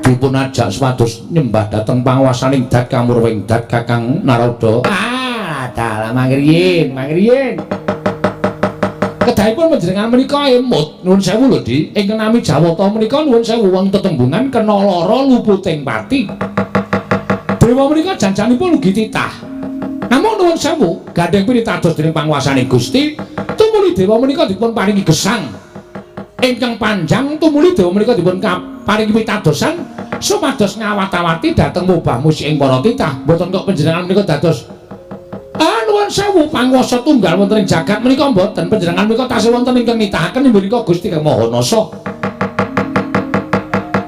dipun ajak supados nyembah dhateng panguwasaning dat kamurwing dat Kakang Narada. Ah, dalah mangriyin, mangriyin. Kedahipun panjenengan menika emut nuwun sewu lho, Di. Ingkang nami Jawata menika nuwun sewu wonten tetembungan kena lara luputing pati. Dewa menika janjanipun ugi titah. Namung nuwun sewu gandheng pinitados dening panguwasaning Gusti, tumuli dewa menika dipun paringi gesang ingkang panjang, tumuli dewa menika dipun paringi pitadosan supados ngawat-awati dhateng mubah musik ing para titah. Mboten kok panjenengan menika dados nuwun sewu panguwasa tunggal wonten ing jagat menika mboten. Panjenengan menika tasih wonten ingkang nitahaken menika Gusti Kang Maha Nasa.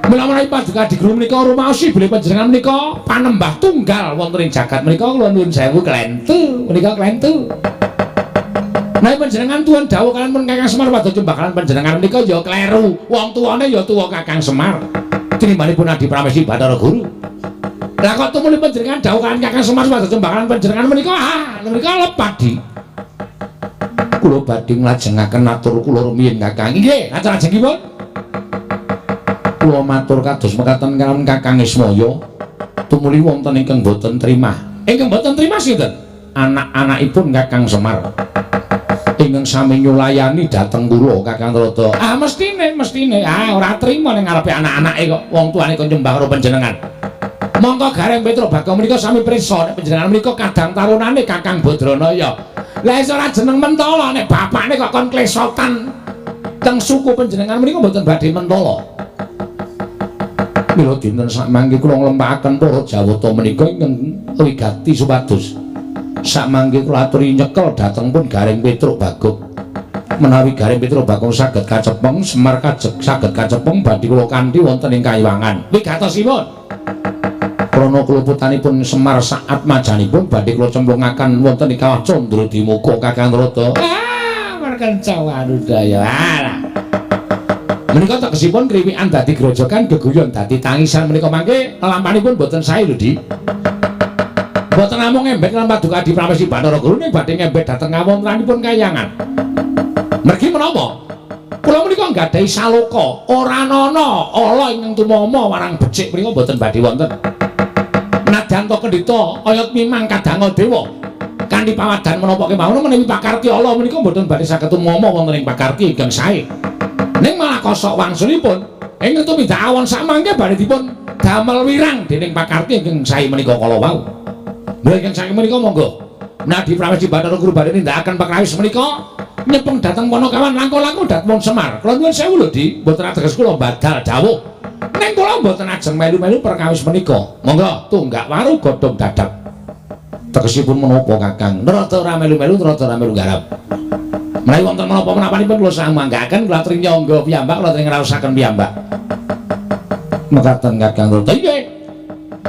Mila menawi paduka Adiguru menika rumaosi bilih panjenengan menika panembah tunggal wonten ing jagat menika kula nuwun sewu klentu menika klentu. Menawi panjenengan tuwin dawuh kaliyan pun Kakang Semar padha jembah kaliyan panjenengan menika ya kleru. Wong tuwane ya tuwa Kakang Semar. Tinimbanipun Adi Pramesti Bathara Guru. Lah kok tumuli panjenengan dawuh kaliyan Kakang Semar padha jembah kaliyan panjenengan menika menika lepat, Di. Kula badhe nglajengaken atur kula rumiyin Kakang. Nggih, lajengipun kula matur kados mekaten kaliyan Kakang Ismaya tumuli wonten ingkang boten trimah. Ingkang boten trimah sinten? Anak-anakipun Kakang Semar. Ingkang sami nyulayani dhateng kula Kakang Narada. Ah mestine, mestine. Ah ora trima ning ngarepe anak-anake kok wong tuane kon nyembah karo panjenengan. Mongko Gareng Petruk Bagong menika sami prisa nek panjenengan menika kadang tarunane Kakang Badranaya. Lah iso ora jeneng mentala nek bapakne kok kon klesotan teng suku panjenengan menika mboten badhe mentala. Mila dinten sakmangke kula nglempakaken para Jawata menika ingkang wigati supados sakmangke kula aturi nyekel dhateng pun Gareng Petruk Bagong. Menawi Gareng Petruk Bagong saged kacepeng, Semar kajeg saged kacepeng badhe kula kanthi wonten ing kayiwangan. Wigatosipun krana kluputanipun Semar saat majanipun badhe kula cemplungaken wonten ing kawah Candra Dimuka Kakang Narada. Ah, merkenca warudaya. Alah. Menika tegesipun kriwikan dadi grojogan, geguyon dadi tangisan menika mangke lelampanipun boten sae lho, Di. Boten namung ngembet lan paduka Adi Pramesti Bathara Guru ning badhe ngembet dhateng kawontenanipun kayangan. Mergi menapa? Kula menika nggadahi saloka, ora ana ala ingkang tumama marang becik menika boten badhe wonten. Nadyan to kendhita oyot mimang kadanga dewa. Kanthi pawadan menapa kemawon menawi pakarti ala menika boten badhe saged tumama wonten ing pakarti ingkang sae. Ning malah kosok wangsulipun ingkang tumindak awon samangke badhe dipun damel wirang dening pakarti ingkang sae menika kala wau. Lha ingkang sae menika monggo. Menawi Pramesti Bathara Guru badhe nindakaken pakrawis menika nyepeng dhateng Panakawan langkung-langkung dhateng Semar. Kula nuwun sewu lho, Di, mboten ateges kula badal dawuh. Ning kula mboten ajeng melu-melu perkawis menika. Monggo tunggak waru godhong dadap. Tegesipun menapa Kakang? Rada ora melu-melu, rada ora melu garap. Menawi wonten menapa menapanipun kula samanggaken kula aturi nyangga piyambak, kula aturi ngraosaken piyambak. Mekaten Kakang Narada. Nggih.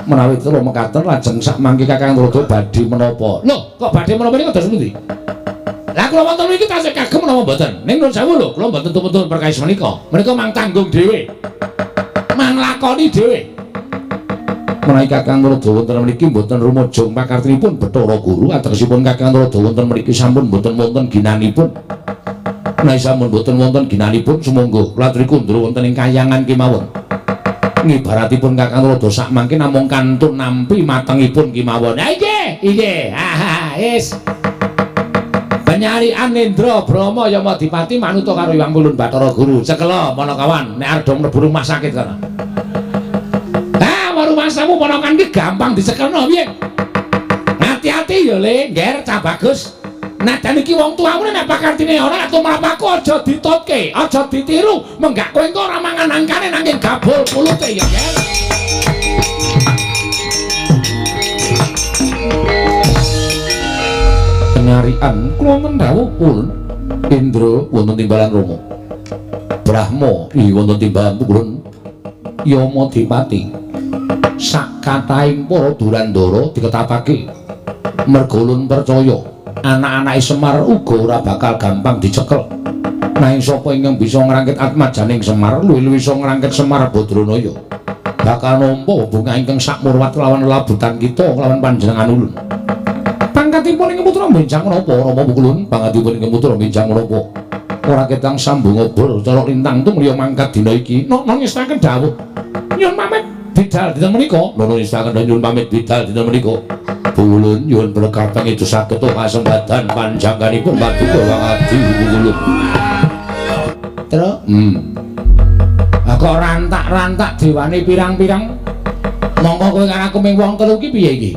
Menawi kula mekaten lajeng sakmangke Kakang Narada badhe menapa? Lho, kok badhe menapa niku kados pundi? Lah kula wonten mriki tasih kagem menapa mboten? Ning nuwun sewu lho, kula mboten tumutun perkawis menika. Menika mang tanggung dhewe. Mang lakoni dhewe. Menawi Kakang Narada wonten mriki mboten rumajung pakartinipun Bathara Guru, ategesipun Kakang Narada wonten mriki sampun mboten wonten ginanipun. Menawi sampun mboten wonten ginanipun sumangga kula aturi kundur wonten ing kayangan kemawon. Ngibaratipun Kakang Narada sakmangke namung kantun nampi matengipun kemawon. Ha nggih, nggih. Ha wis. Penyarian Indra Brahma Yamadipati manuta karo Hyang Ulun Bathara Guru. Cekela Panakawan nek arep mlebu rumah sakit kono. tuamu ponakan ki gampang dicekelno piye? Hati-hati ya Le, ngger cah bagus. Najan iki wong tuamu nek pakartine ora tumrap aku aja ditutke, aja ditiru, menggak kowe engko ora mangan angkane nanging gabul pulute ya, Ger. Penyarian kula wonten dawuh pun Indra wonten timbalan Rama. Brahma wonten timbalan pun Yama Dipati. Sak kathahing para Durandara diketapake merga ulun percaya anak-anake Semar uga ora bakal gampang dicekel. Nanging sapa ingkang bisa ngrangkit atmajaning Semar, luwih-luwih iso ngrangkit Semar Badranaya. Bakal nampa bungah ingkang sakmurwat lawan labutan kita lawan panjenengan ulun. Pangkatipun ing putra benjang menapa Rama Pukulun? Pangkatipun ing putra benjang menapa? Ora ketang sambung obor cara lintang tumliya mangkat dina iki. Nono ngestaken dawuh. Nyuwun pamit bidal dinten menika. Nono ngestaken nyuwun pamit bidal dinten menika. Pukulun nyuwun berkah pangestu saged kasembadan panjangkanipun paduka Kang Adi Pukulun. Terus, kok rantak-rantak dewane pirang-pirang. Mongko kowe karo aku ming wong telu ki piye iki?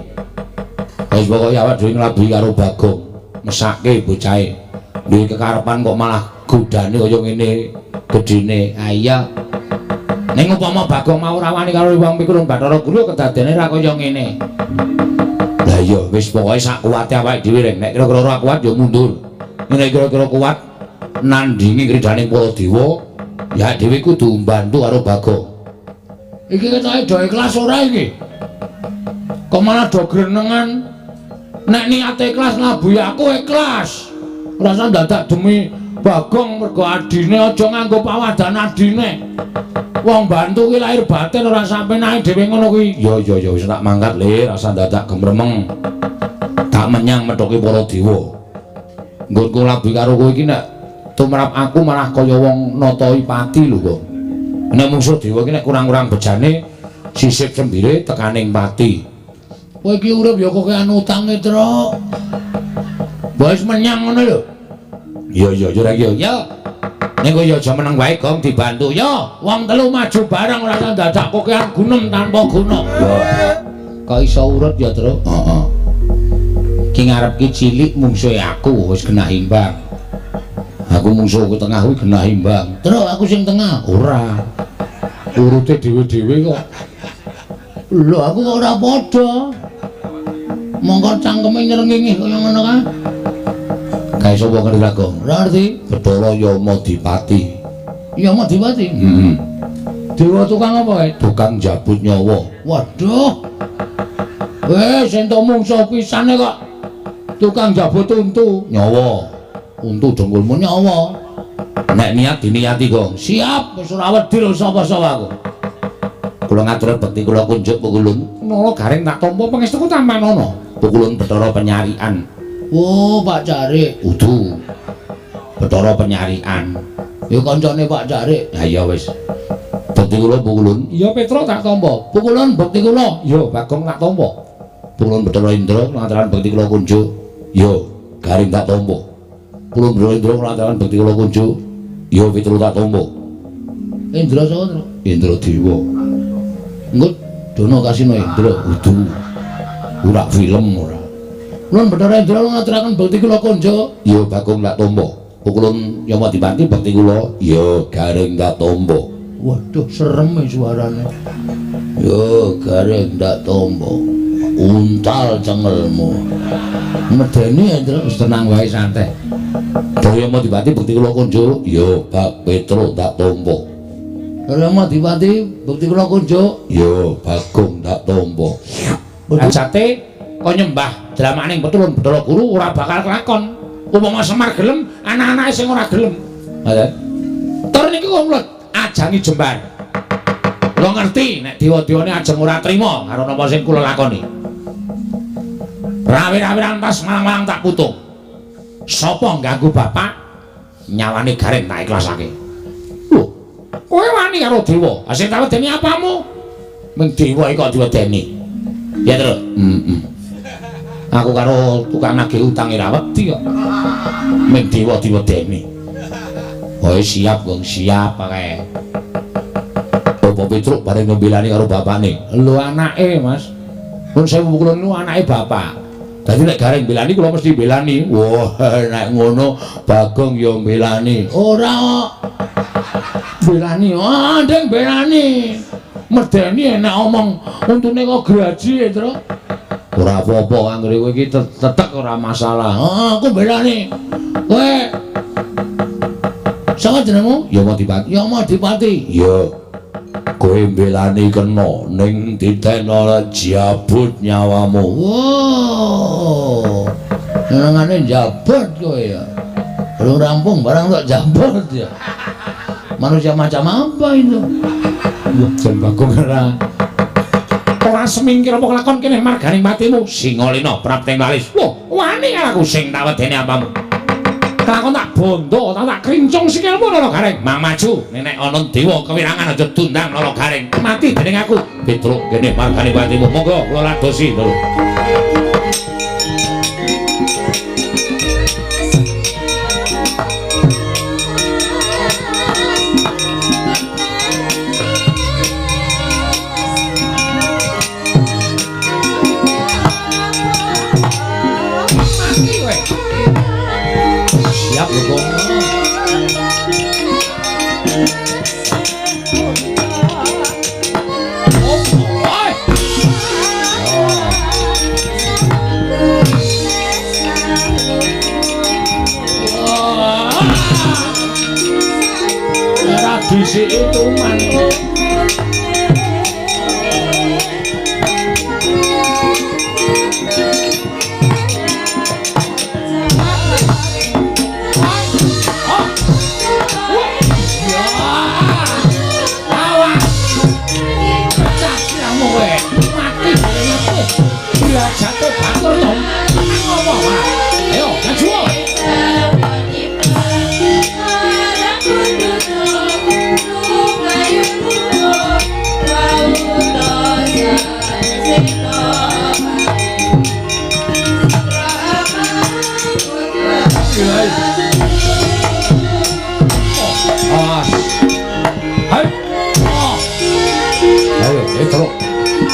Wis pokoke awak dhewe nglabuhi karo Bagong, mesake bocahe. Duwe kekarepan kok malah godane kaya ngene gedene. Ha iya. Ning upama Bagong mau ora wani karo wong pikulun Bathara Guru kedadene ra kaya ngene. Lah iya wis pokoke sak kuwate awake dhewe reng. Nek kira-kira ora kuat ya mundur. Nek kira-kira kuat nandingi kridhaning para dewa, ya dhewe kudu mbantu karo Bagong. Iki ketoke do ikhlas ora iki? Kok malah do grenengan? Nek niate ikhlas ngabuhi aku ikhlas. Rasa dadak demi Bagong mergo adine aja nganggo pawadan adine. Wong bantu ki lahir batin ora sampe nae dhewe ngono kuwi. Ya ya ya wis tak mangkat Le, rasa dadak gemremeng. Tak menyang methoki para dewa. Nggonku labi karo kowe iki nek tumrap aku malah kaya wong natoi pati lho kok. Nek mungsuh dewa iki nek kurang-kurang bejane sisip sembire tekaning pati. Kowe iki urip ya kokean utange, Truk. Wis menyang ngono lho. Iya iya ya ora iki ya. Ning kowe ya aja meneng wae Gong dibantu. Ya, wong telu maju bareng ora dadak kokean gunem tanpa guna. Ya. Kok iso urut ya, Truk? Heeh. Ki ngarep ki cilik mungsuhe aku wis genah imbang. Aku mungsuhku tengah kuwi genah imbang. Truk aku sing tengah. Ora. Urute dhewe-dhewe kok. Lho aku kok ora padha. Mongko cangkeme nyrengenge kaya ngono kae. Kae sapa ngerti Bagong? Ora ngerti. Bathara Yama Dipati. Yama Dipati? Heeh. Dewa tukang apa kae? Tukang jabut nyawa. Waduh. Wes entuk mungsuh pisane kok. Tukang jabut untu nyawa. Untu dengkulmu nyawa. Nek niat diniati, Gong. Siap, wis ora wedi lho sapa-sapa aku. Kula ngatur bekti kula kunjuk Pukulun. Nala garing tak tampa pangestuku tampanana. Pukulun Bathara Penyarian. Oh, Pak Carik. Udu. Bathara Penyarian. Ya kancane Pak Carik. Ha iya wis. Bekti kula Pukulun. Iya Petro tak tampa. Pukulun bekti kula. Iya Bagong tak tampa. Pukulun Bathara Indra lantaran bekti kula kunjuk. Iya garing tak tampa. Pukulun Bathara Indra lantaran bekti kula kunjuk. Iya Petro tak tampa. Indra sapa, Tru? Indra Dewa. Engko dono kasino Indra. Udu. Ora film ora. Ulun Bathara Indra ngaturaken bekti kula kunjuk. Ya Bagong tak tampa. Pukulun Yama Dipati bekti kula. Ya garing tak tampa. Waduh serem e suarane. Ya garing tak tampa. Untal cengelmu. Medeni Indra wis tenang wae santai. Yama Dipati bekti kula kunjuk. Ya Bak Petro tak tampa. Yama Dipati bekti kula kunjuk. Ya Bagong tak tampa. Ajate kok nyembah dramaning Petulun Bathara Guru ora bakal kelakon. Upama Semar gelem, anak-anake sing ora gelem. Ngoten. Tur niki kula ajangi jembar. Kula ngerti nek dewa-dewane ajeng ora trima karo napa sing kula lakoni. Rawe-rawe rantas malang-malang tak putung. Sapa ngganggu bapak nyawane garing tak ikhlasake. Lho, kowe wani karo dewa. Ha sing tak wedeni apamu? Ming dewa iki kok diwedeni. Ya, Truk. Heeh. Aku karo tukang nagih utang ora wedi kok. Ming dewa diwedeni. Oh siap, Gong, siap kae. Apa Petruk bareng nembelani karo bapakne? Lho anake, Mas. Nun sewu kula niku anake bapak. Dadi nek Gareng mbelani kula mesti mbelani. Wah, nek ngono Bagong ya mbelani. Ora kok. Mbelani, ah ndeng mbelani. Medeni enak omong untune kok graji, Truk. Ora apa-apa anggere kowe iki tetek ora masalah. Heeh, aku mbelani. Kowe sapa jenengmu? Yamadipati. Yamadipati. Ya. Kowe mbelani kena ning ditena jabut nyawamu. Wow. Nengane jabut kowe ya. Belum rampung barang kok jabut ya. Manusia macam apa itu? Wah, jan Bagong ora. Ora semingkir apa kelakon kene marganing patimu. Singalina prapting lalis. Loh, wani aku sing tak wedeni apamu. Kelakon tak bondo, tak krincung sikilmu Loro Gareng. Mang maju, nek ana dewa kewirangan aja dundang Loro Gareng. Mati dening aku. Petruk kene marganing patimu. Monggo kula ladosi lho. Siap lho kok. Ora disiki tuman.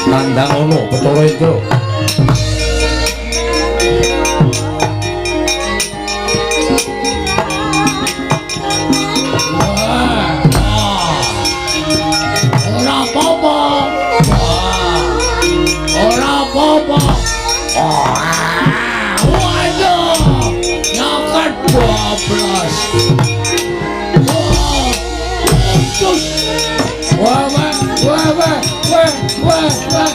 Tandang ono Bathara Indra. Ora apa-apa. Ora apa-apa. Waduh. Nyoket bablas. Wah, wah, wah, wah, wah, wah, wah.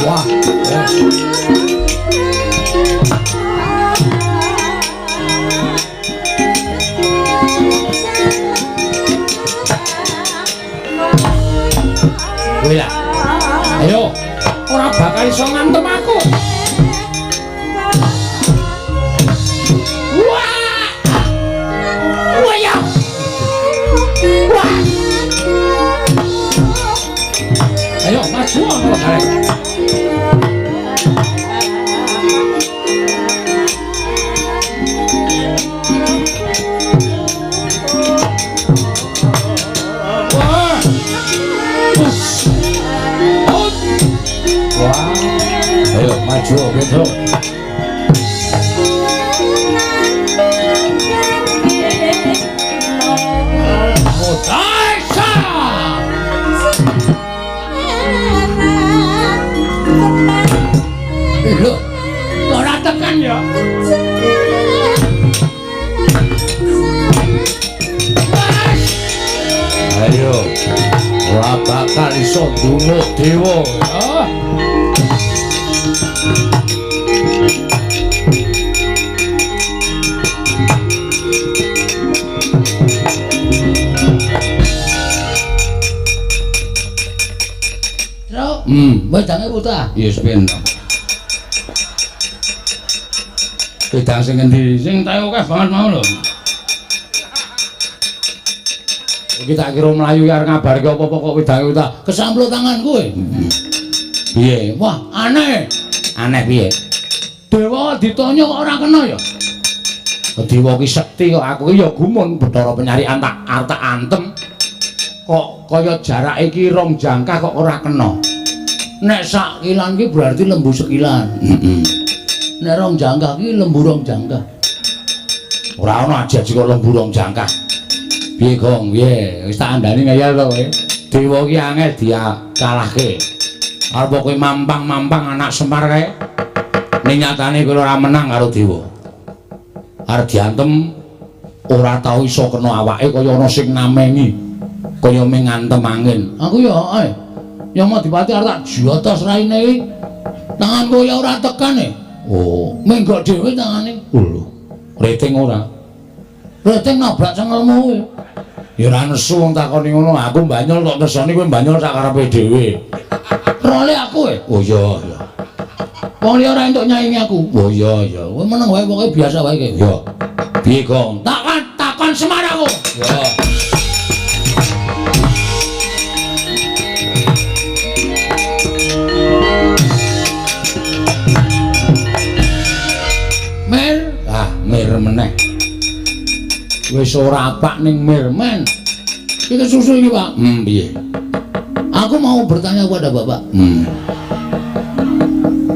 Wah. Kowe lah. Ayo, ora bakal iso ngantem aku. Wah. Wah ya. Wah. Ayo maju ana Gareng. Wah. Wah. Ayo maju Petruk. Lho, ora tekan ya. Ayo, ora bakal iso ndungo dewa ya. Truk, wedange putah. Ya wis ben. Wedang sing ngendi? Sing tae akeh banget mau lho. Iki tak kira mlayu arep ngabarke apa-apa kok wedange utah. Kesampluk tangan kowe. Piye? Wah, aneh. Aneh piye? Dewa ditanya kok ora kena ya? Dewa ki sekti kok aku ki ya gumun Bathara penyarian tak arep tak antem. Kok kaya jarake iki rong jangkah kok ora kena. Nek sak kilan ki berarti lembu sekilan. Heeh. Nek rong jangkah ki lembu rong jangkah. Ora ana aji-aji kok lembu rong jangkah. Piye, Gong? Piye? Wis tak andani ngeyel to kowe. Dewa ki angel dikalahke. Arep kowe mampang-mampang anak Semar kae. Ning nyatane kowe ora menang karo dewa. Arep diantem ora tau iso kena awake kaya ana sing namengi. Kaya mung ngantem angin. Aku ya ae. Ya Madipati arep tak jotos raine iki. Tanganku ya ora tekan e. Oh, menggok dhewe tangane. Lho, reting ora? Reting nabrak cengelmu kuwi. Ya ora nesu wong takoni ngono, aku banyol kok nesoni kowe banyol sak karepe dhewe. Role aku e. Oh iya iya. Wong liya ora entuk nyaingi aku. Oh iya iya. Kowe meneng wae pokoke biasa wae iki. Iya. Piye, Gong? Takon takon Semar aku. Iya. Mir, ah mir meneh. Wis ora apak ning mirmen. Iki susu iki, Pak. Piye? Aku mau bertanya kepada Bapak.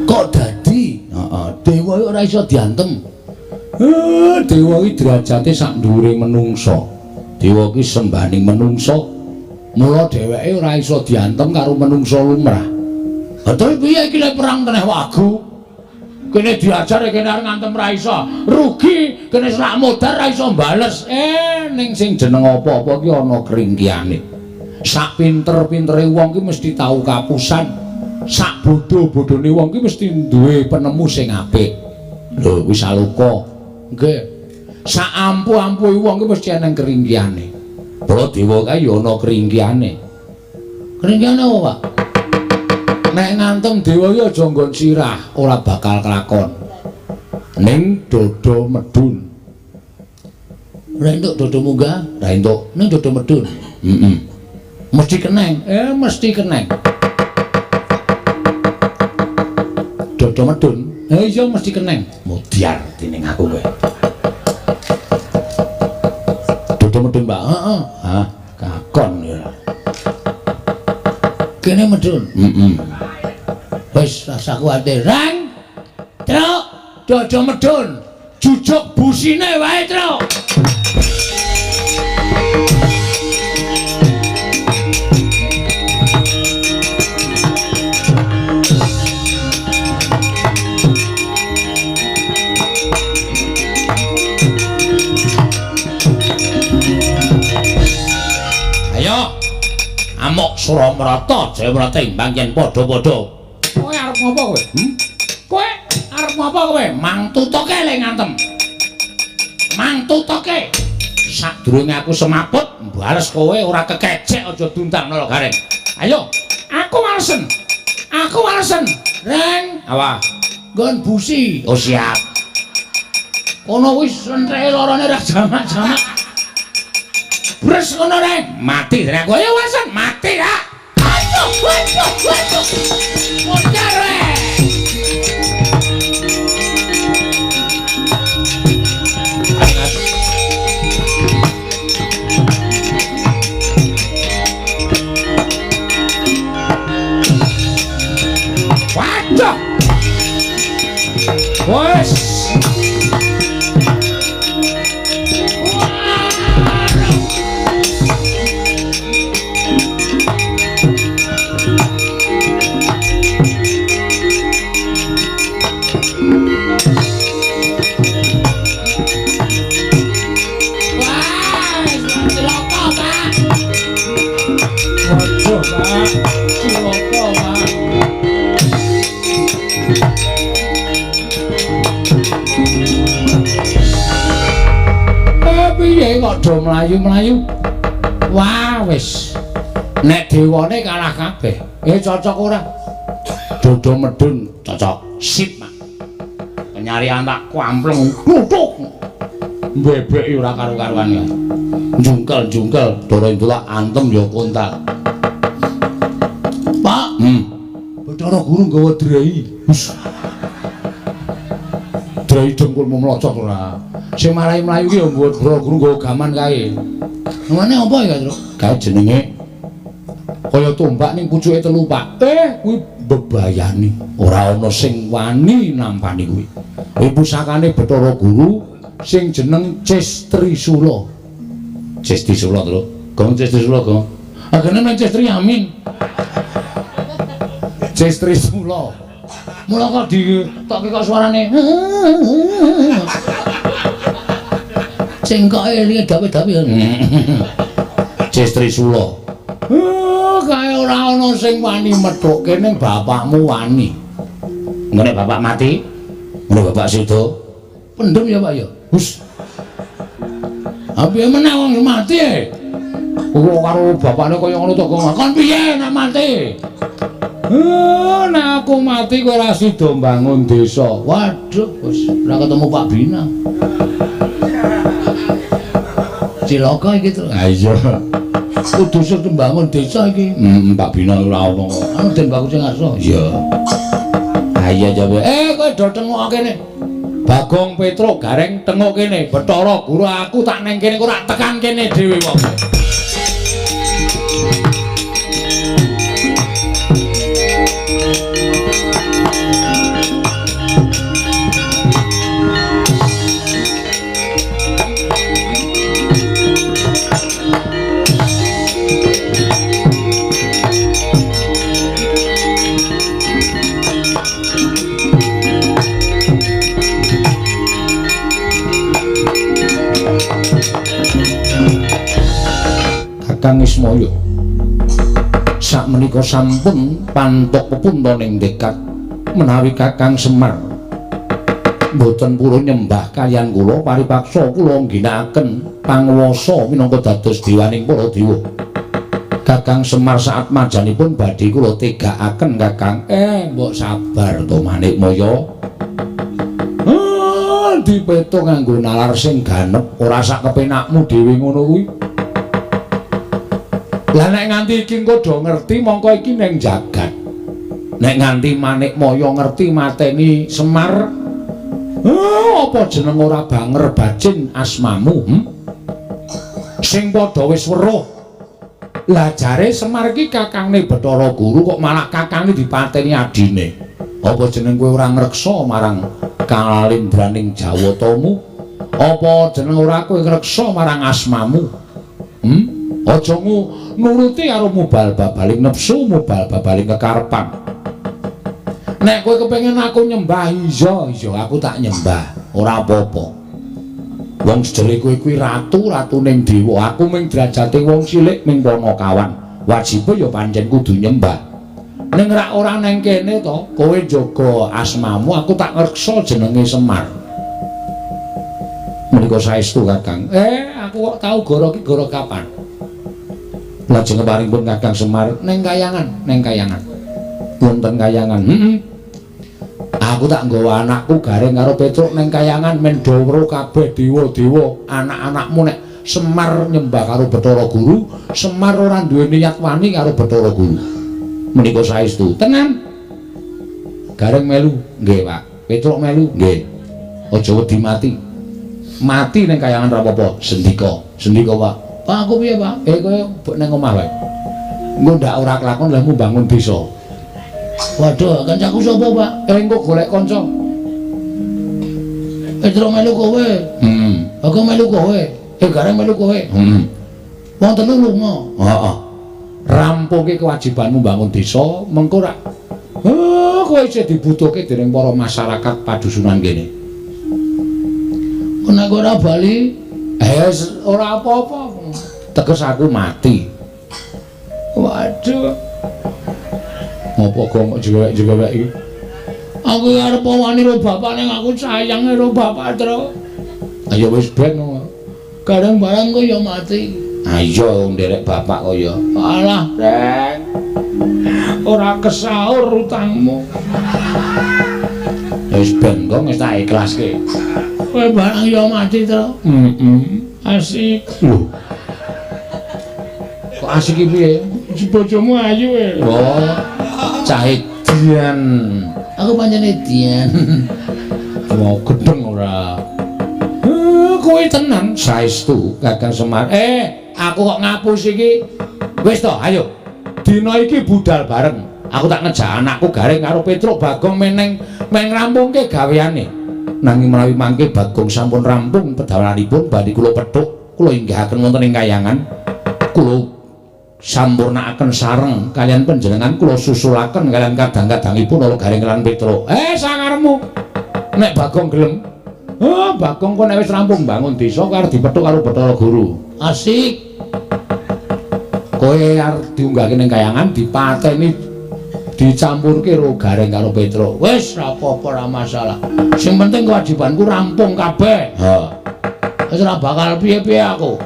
Kok dadi? Heeh, dewa iki ora iso diantem. Dewa iki derajate sak dhuwure menungsa. Dewa iki sembahaning menungsa. Mula dheweke ora iso diantem karo menungsa lumrah. Lah terus piye iki lek perang teneh wagu? Kene diajar kene arep ngantem ra iso. Rugi, kene selak modar ra iso bales. Ning sing jeneng apa-apa ki ana kringkiane. Sak pinter-pintere wong ki mesti tau kapusan. Sak bodho-bodhone wong ki mesti duwe penemu sing apik. Lho, kuwi saloka. Nggih. Sak ampuh-ampuhe wong ki mesti eneng kringkiane. Para dewa kae ya ana kringkiane. Kringkiane apa, Pak? Nek ngantem dewa iki aja nggon sirah, ora bakal kelakon. Ning dodo medun. Ora entuk dodo munggah, ora entuk. Ning dodo medun. Heeh. Mesti keneng. Mesti keneng. Dodo medun. Iya mesti keneng. Mudyar dening aku kowe. Dodo medun, Pak. Heeh. Hah, kakon ya. Kene medun. Heeh. Wis rasa kuwatir. Rang. Truk, dodo medun. Jujuk busine wae, Truk. Ayo. Amok Suramrata Jayamrata imbang yen padha-padha. Kowe arep ngopo kowe? Kowe arep ngopo kowe? Mangtutoke le ngantem. Mangtutoke. Sadurunge aku semaput, bales kowe ora kekecek aja dundang nala gareng. Ayo, aku walesen. Aku walesen. Reng, awa. Nggon busi. Oh siap. Kono wis sentreke lorone ra jamak-jamak. Bres ngono reng, mati reng. Aku ayo walesen, mati ya. Aduh, aduh, aduh. Modar reng. Waduh. Wes. Piye kok do mlayu-mlayu? Wah, wis. Nek dewane kalah kabeh. Cocok ora? Dodo medun cocok. Sip, Mak. Penyarian tak kampleng kluthuk. Mbebeki ora karu-karuan ya. Jungkel-jungkel, dara indulak antem ya kontal. Pak, Bathara Guru nggawa drei. Hus. Drei dengkulmu mlocot ora. Sing marai mlayu ki ya Bathara Guru nggawa gaman kae. Namane apa ya, Truk? Kae jenenge Kaya tombak ning pucuke telu, Pak. Kuwi bebayani. Ora ana sing wani nampani kuwi. Kuwi pusakane Bathara Guru sing jeneng Cestrisula. Cestrisula lho. Gong Cestrisula, Gong. Agene nang Cestri Amin. Cestrisula. Mula kok ditokke kok suarane. Cengkoke elinge dawe-dawe. Cestrisula. Kae ora ana sing wani methukke ning bapakmu wani. Ngene bapak mati, ngene bapak sedo. Pendem ya, Pak ya. Hus. Ha piye meneh wong mati e? Kok karo bapakne kaya ngono to, Gong. Kon piye nek mati? Nek aku mati kowe ora sida mbangun desa. Waduh, wis ora ketemu Pak Bina. Cilaka iki to. Ha iya. Kudu sing mbangun desa iki. Pak Bina ora ono. Anu Den Bagus sing ngarsa. Iya. Ha iya jawe. Kowe do tengok kene. Bagong Petruk Gareng tengok kene. Bathara Guru aku tak neng kene ora tekan kene dhewe wong. Kakang Ismaya sakmenika sampun pantok pepunta ning dekat menawi Kakang Semar mboten purun nyembah kaliyan kula paripaksa kula ngginakaken panguwasa minangka dados dewaning para dewa. Kakang Semar saat majanipun badhe kula tegakaken Kakang. Mbok sabar to Manikmaya. Dipeto nganggo nalar sing ganep ora sak kepenakmu dhewe ngono kuwi. Lah nek nganti iki engko do ngerti mongko iki ning jagat. Nek nganti Manikmaya ngerti mateni Semar, apa jeneng ora banger bacin asmamu? Sing padha wis weruh. Lah jare Semar iki kakangne Bathara Guru kok malah kakangne dipateni adine. Apa jeneng kowe ora ngreksa marang kalindraning Jawatamu? Apa jeneng ora kowe ngreksa marang asmamu? Aja nuruti karo mubal babaling nepsu, mubal babaling kekarepan. Nek kowe kepengin aku nyembah, iya, iya aku tak nyembah, ora apa-apa. Wong sejere kowe kuwi ratu, ratuning dewa, aku ming derajate wong cilik ming panakawan. Wajibe ya pancen kudu nyembah. Ning rak ora neng kene to, kowe njaga asmamu, aku tak ngreksa jenenge Semar. Menika saestu Kakang. Aku kok tau goro ki goro kapan? Lajeng paringipun Kakang Semar neng kayangan, neng kayangan. Wonten kayangan. Aku tak nggawa anakku Gareng karo Petruk neng kayangan men do weruh kabeh dewa-dewa anak-anakmu nek Semar nyembah karo Bathara Guru, Semar ora duwe niat wani karo Bathara Guru. Menika saestu. Tenan. Gareng melu, nggih, Pak. Petruk melu, nggih. Aja wedi mati. Mati neng kayangan ora apa-apa. Sendika, sendika, Pak. Pak aku piye, Pak? Kowe neng omah wae. Engko ndak ora kelakon lehmu bangun desa. Waduh, kancaku sapa, Pak? Engko golek kanca. Petruk melu kowe. Aku melu kowe. Gareng melu kowe. Wong telu lunga. Heeh. Rampungke kewajibanmu bangun desa, mengko rak kowe isih dibutuhke dening para masyarakat padusunan kene. Nek ora bali, ora apa-apa. Teges aku mati. Waduh. Ngopo kok jewek-jewek iki? Aku arep wani karo bapak ning aku sayang karo bapak, Tru. Ayo wis ben. Kadang barang kok ya mati. Ayo nderek bapak kok ya. Alah, Reng. Ora kesaur utangmu. Wis ben kok wis tak ikhlaske. Kowe barang ya mati, Tru. Asik. Lho. Kok asik iki piye? Bojomu ayu e. Oh, cah edian. Aku pancen edian. Mau gedeng ora? Kowe tenan saestu Kakang Semar. Aku kok ngapus iki. Wis to, ayo. Dina iki budal bareng. Aku tak ngejak anakku Gareng karo Petruk Bagong meneng men ngrampungke gaweane. Nanging menawi mangke Bagong sampun rampung pedalanipun badhe kula pethuk, kula inggahaken wonten ing kayangan. Kula sampurnakaken sareng kaliyan panjenengan, kula susulaken kaliyan kadang-kadangipun ala Gareng lan Petruk. Sakarepmu. Nek Bagong gelem. Oh, Bagong kok nek wis rampung bangun desa karo dipethuk karo Bathara Guru. Asik. Kowe arep diunggahke ning kayangan dipateni dicampurke karo Gareng karo Petruk. Wis ora apa-apa, ora masalah. Sing penting kewajibanku rampung kabeh. Ha. Wis ora bakal piye-piye aku.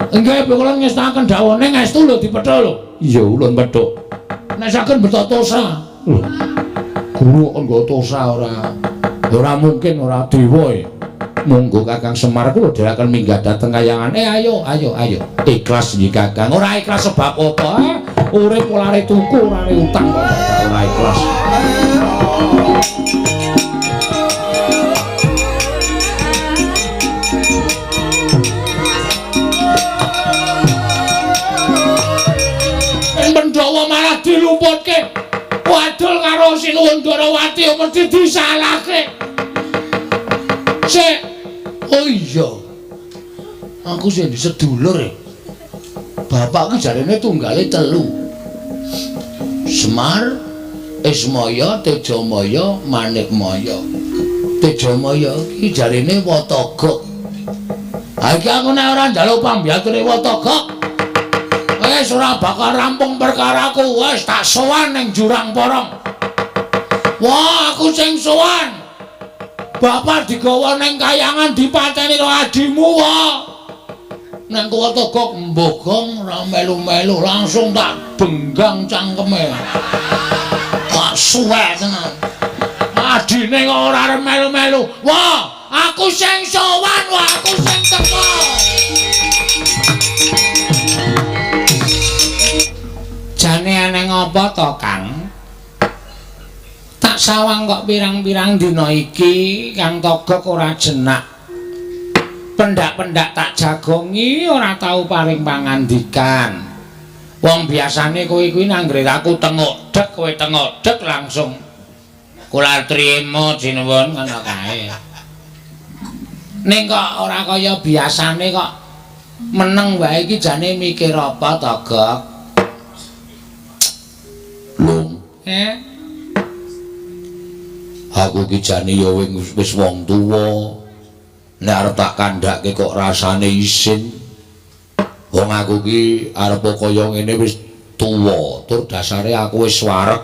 Nggih, kula ngestaken dawuhne ngestu lho dipethuk lho. Iya, ulun pethuk. Nek saged beto tosa. Lho. Guru kok nggo tosa ora. Ora mungkin ora dewa e. Monggo Kakang Semar kula dherekaken minggah dhateng kayangan. Ayo ayo ayo. Ikhlas nggih Kakang. Ora ikhlas sebab apa? Urip ora tuku, ora utang kok ora ikhlas. Pandhawa malah dilumputke. Wadul karo Sinuwun Ndarawati mesti disalahke. Sik. Oh iya. Aku sing sedulur e. Bapakku jarene tunggale telu. Semar, Ismaya, Tejamaya, Manikmaya. Tejamaya iki jarene Watagok. Ha iki aku nek ora njaluk pambiyature Watagok, wis ora bakal rampung perkaraku. Wis tak sowan ning Jurang Porong. Wah, aku sing sowan. Bapak digawa ning kayangan dipateni karo adimu wae. Nang Watagok mbogong ora melu-melu, langsung tak benggang cangkeme. Wah, suwe tenan. Adine kok ora arep melu-melu. Wah, aku sing sowan, wah aku sing teko. Jane aneh apa to, Kang? Tak sawang kok pirang-pirang dina iki Kang Togok ora jenak. Pendak-pendak tak jagongi ora tau paring pangandikan. Wong biasane kowe kuwi nanggre aku tengok dek, kowe tengok dek langsung kula trimo sinuwun ngono kae. Ning kok ora kaya biasane kok meneng wae iki jane mikir apa to, Gok? Lung. Aku ki jane ya wis wong tuwa. Nek arep tak kandhake kok rasane isin. Wong aku ki arep kaya ngene wis tuwa, tur dasare aku wis wareg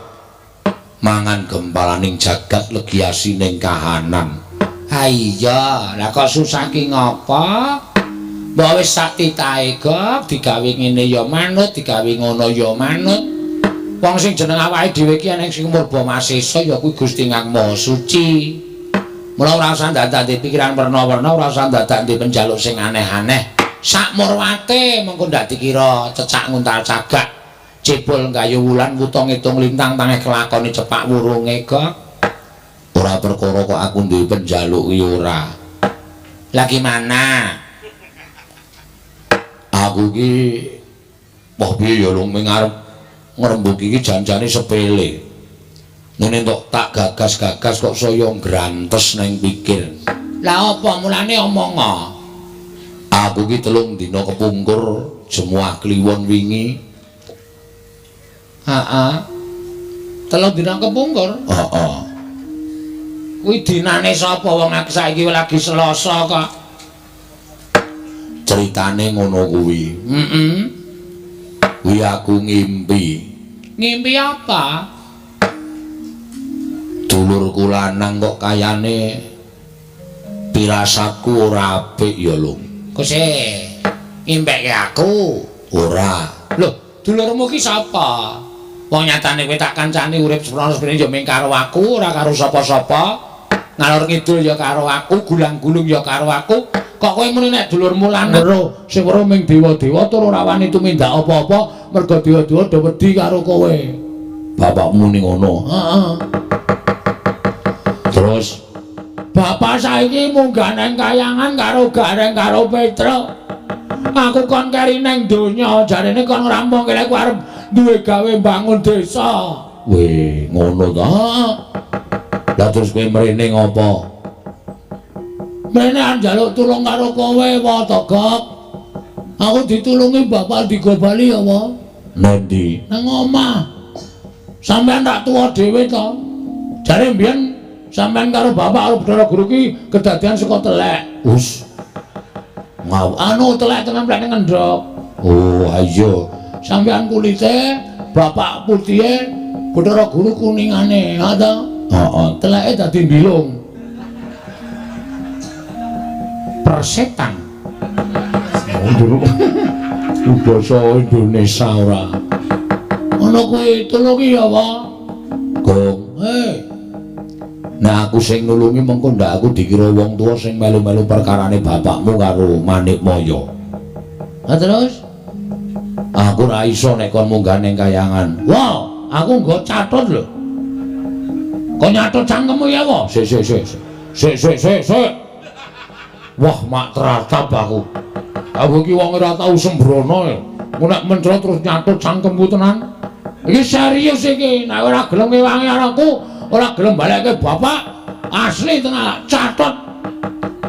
mangan gempalaning jagat legi asining kahanan. Ha iya, lah kok susah ki ngopo? Mbok wis sak titahe, Gok, digawe ngene ya manut, digawe ngono ya manut. Wong sing jeneng awake dhewe iki ana sing murba masesa ya kuwi Gusti Kang Maha Suci. Mula ora usah dadak pikiran werna-werna, ora usah dadak penjaluk sing aneh-aneh. Sak murwate mengko ndak dikira cecak nguntal cagak, cebol nggayu wulan wuta ngitung lintang tangeh kelakone cepak wurunge, Gok. Ora perkara kok aku duwe penjaluk ki ora. Lah gimana? Aku ki wah piye ya lung arep ngrembug iki janjane sepele. Ngene tok tak gagas-gagas kok saya ngrantes nang pikir. Lah apa mulane omong? Aku ki 3 dina kepungkur jemuah kliwon wingi. Heeh. 3 dina kepungkur? Heeh. Kuwi dinane sapa wong aku saiki lagi Selasa kok. Ceritane ngono kuwi. Heeh. Kuwi aku ngimpi. Ngimpi apa? Dulurku lanang kok kayane pirasatku ora apik ya, Lung. Kok sih ngimpekke aku? Ora. Lho, dulurmu ki sapa? Wong nyatane kowe tak kancani urip seprono-seprene ya mung karo aku, ora karo sapa-sapa. Ngalor ngidul ya karo aku, gulang-gulung ya karo aku. Kok kowe muni nek dulurmu lanang weruh, sing weruh mung dewa-dewa tur ora wani tumindak apa-apa mergo dewa-dewa do wedi karo kowe. Bapakmu muni ngono. Heeh. Terus bapak saiki munggah nang kayangan karo Gareng karo Petruk. Aku kon keri nang donya, jarene kon ngrampungke aku arep duwe gawe mbangun desa. Weh, ngono ta? Lah terus kowe mrene ngopo? Mrene arep njaluk tulung karo kowe wae to, Gok. Aku ditulungi bapak digo bali ya, wa? Nendi? Nang omah. Sampeyan tak tuwa dhewe to. Jare mbiyen sampeyan karo bapak karo Bathara Guru ki kedadian saka telek. Us. Ngaw, anu telek tenan plek ngendhok. Oh, ayo. Sampeyan kulite, bapak putihe, Bathara Guru kuningane, ha ta? Heeh, teleke dadi mbilung. Persetan. Oh, basa Indonesia ora. Ngono kuwi tulungi ya, Pak. Gong. Hei. Nah aku sing nulungi mengko ndak aku dikira wong tuwa sing melu-melu perkarane bapakmu karo Manikmaya. Lah terus aku ora iso nek kon munggah ning kayangan. Wah, aku nggo catut lho. Kok nyatut cangkemmu ya, wa? Sik sik sik. Sik sik sik sik. Wah, mak teratap aku. Aku iki wong ora tau sembrono e. Engko nek mencrot terus nyatut cangkemku tenan. Iki serius iki, nek ora gelem ngewangi anakku, ora gelem balekke bapak, asli tenan catet.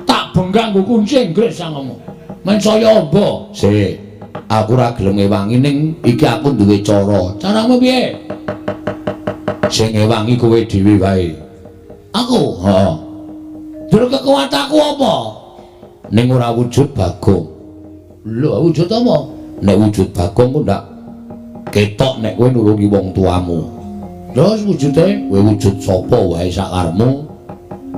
Tak benggang nggo kunci Inggris cangkemmu. Men saya amba. Sik, aku ora gelem ngewangi ning iki aku duwe cara. Caramu piye? Sing ngewangi kowe dhewe wae. Aku? Heeh. Terus kekuatanku apa? Ning ora wujud Bagong. Lho, wujud apa? Nek wujud Bagong ku ndak ketok nek kowe nulungi wong tuamu. Terus wujude kowe wujud sapa wae sakarmu.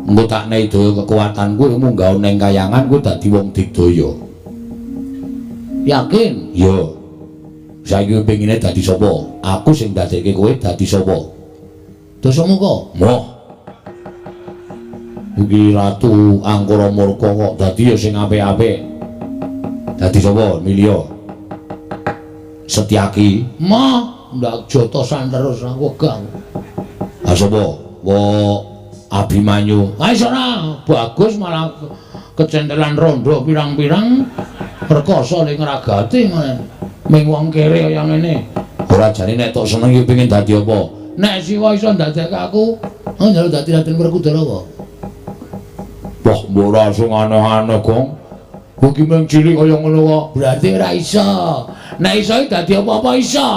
Engko tak nehi daya kekuatanku kowe munggah ning kayangan kowe dadi wong digdaya. Yakin? Ya. Saiki kowe pengine dadi sapa? Aku sing dadekke kowe dadi sapa? Dasamuka. Moh. Iki Ratu Angkara Murka kok dadi ya sing apik-apik. Dadi sapa? Milya. Setyaki. Moh, ndak jotosan terus aku wegah. Ha sapa? Wo Abimanyu. Ha iso ora, bagus malah kecentelan rondo pirang-pirang rekoso ning ngragati ngene. Ming wong kere kaya ngene. Ora jane nek tok seneng iki pengin dadi apa? Nek siwa iso ndadekke aku, aku njaluk dadi Raden Werkudara kok. Wah, mbok ora sing aneh-aneh, Gong. Kowe iki mung cilik kaya ngono kok. Berarti ora iso. Nek iso iki dadi apa-apa iso.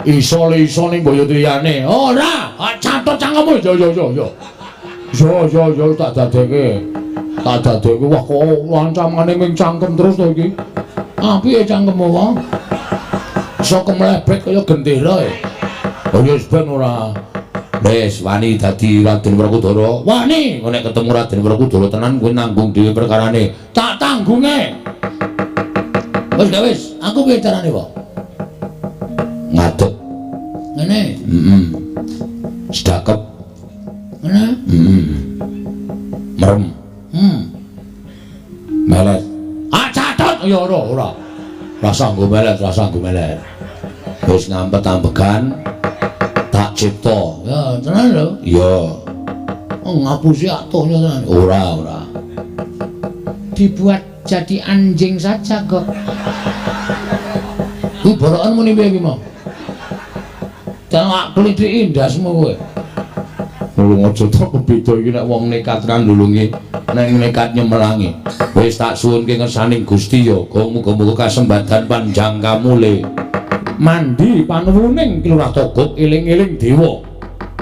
Iso le iso ning mbaya liyane. Ora, catet cangkemmu. Yo yo yo yo. Yo yo yo tak dadekke. Tak dadekke. Wah, kok ancamane ming cangkem terus to iki. Ah, piye cangkemmu, wong? Iso kemlebet kaya gendera e. Oh ya wis ben ora. Wis wani dadi Raden Werkudara. Wani, nek ketemu Raden Werkudara tenan kowe nanggung dhewe perkarane. Tak tanggunge. Wis gak wis, aku piye carane, Pak? Ngadeg. Ngene. Heeh. Sedakep. Ngene. Heeh. Merem. Melet. Ah, catet. Ya ora, ora. Rasa nggo melet, rasa nggo melet. Wis ngampet-ambegan. Tak cipta. Ya, tenan lho. Iya. Oh, ngapusi atuhnya tenan. Ora, ora. Dibuat jadi anjing saja kok. Kuwi borokan muni piye iki mau? Tak klithiki ndasmu kowe. Nulung aja tok beda iki nek wong nekat tenan nulungi, nek nekat nyemelangi. Wis tak suwunke ngersaning Gusti ya, muga-muga kasembadan panjang kamule. Mandi panuwuning Ki Lurah Togog eling-eling dewa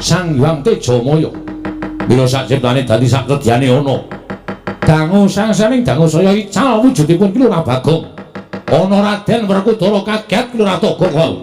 Sang Hyang Tejamaya. Mila sak ciptane dadi sak sedyane ana. Dangu sangsaning dangu saya ical wujudipun Ki Lurah Bagong. Ana Raden Werkudara kaget Ki Lurah Togog wau.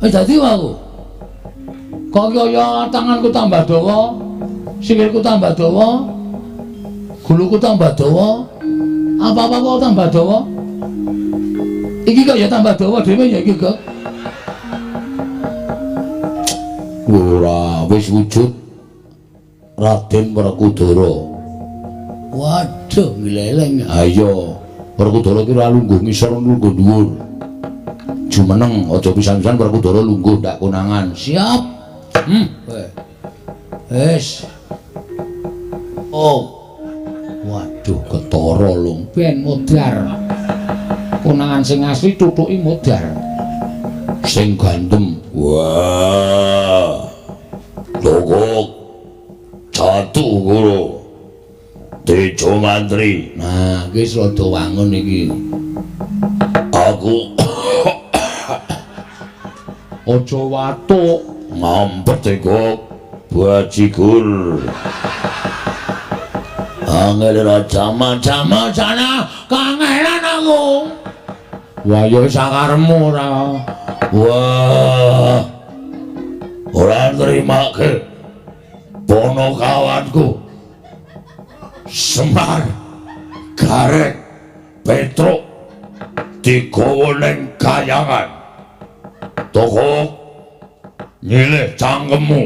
Wis dadi aku. Kok kaya tanganku tambah dawa, sikilku tambah dawa, guluku tambah dawa, apa-apa kok tambah dawa. Iki kok ya tambah dawa dhewe ya iki kok. Ora wis wujud Raden Werkudara. Waduh, ngleleng. Ayo, Werkudara ki ora lungguh ngisor lungguh dhuwur. Jumeneng aja pisan-pisan Werkudara lungguh ndak konangan. Siap. Wis. Oh. Waduh, ketara lho. Ben modar. Konangan sing asli tutuki modar. Sing gandem. Wah. Togok. Jatuh guru. Tejo mantri. Nah, iki wis rada wangun iki. Aku aja watuk, ngampet kok bajigur. Angel raja macam sana kangelan aku. Wah, ya wis sakaremu ora. Wah. Ora nrimake ponokawanku. Semar, Gareng, Petruk digawa ning kayangan. Tokok nyilih cangkemmu.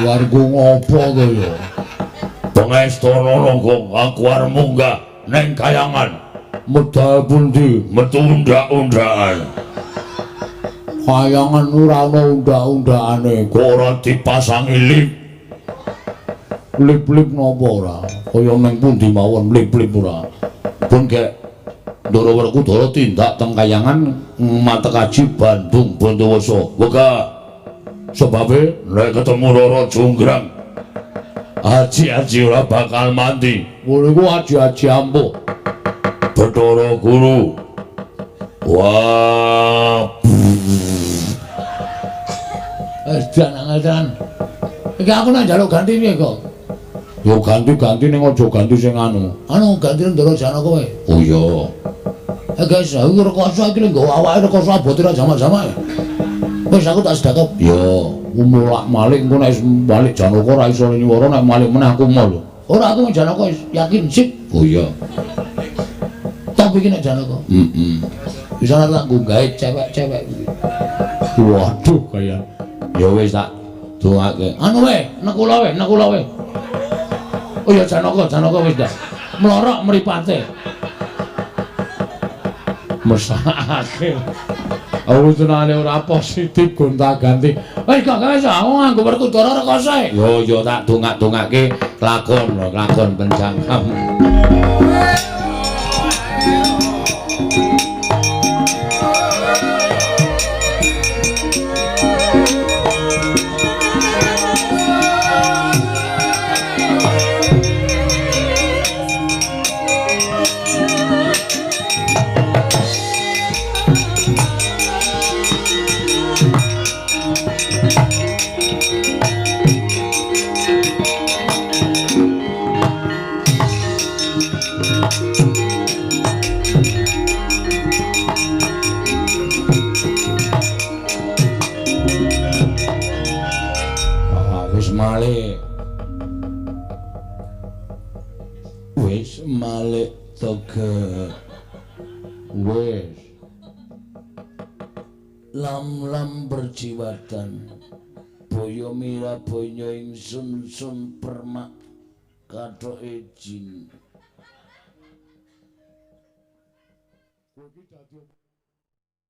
Warga ngopo to ya? Pengestana nanggung aku arep munggah ning kayangan. Medal pundi? Metu undak-undakan. Kayangan ora ana undak-undakane. Kok ora dipasangi lip? Lip-lip napa ora? Kaya ning pundi mawon lip-lip ora. Pun gek Ndara Werkudara tindak teng kayangan matekaji Bandung Bondowoso. Wegah. Sebabe nek ketemu Rara Jonggrang, aji-aji ora bakal mati. Ngono iku aji-aji ampuh. Bathara Guru. Wah. Wis dan. Iki aku nek njaluk ganti piye kok? Ya ganti-ganti ning aja ganti sing anu. Anu ganti Ndara Janaka kowe. Oh iya. Guys, aku rekoso iki lho nggawa awake rekoso abote ra jamak-jamak. Wis aku tak sedekap. Ya, mulak-malik engko nek balik Janaka ora iso nyuwara nek malik meneh aku mau lho. Ora aku Janaka wis yakin sip. Oh iya. Top iki nek Janaka. Heeh. Bisa tak nggae cewek-cewek iki. Waduh kaya. Ya wis tak dongake. Anu we, nekula we, nekula we. Oh ya Janaka, Janaka wis dah. Mlorok mripate. Mesake. Aku tenane ora positif gonta-ganti. Wis gak wis aku nganggo Werkudara rekoso. Yo yo tak dongak-dongake lakon, lakon penjangkam. Wis malik toge. Wis lam-lam berjiwatan boyo mira boyo ingsun sun permak kathoke jin. Kowe iki dadi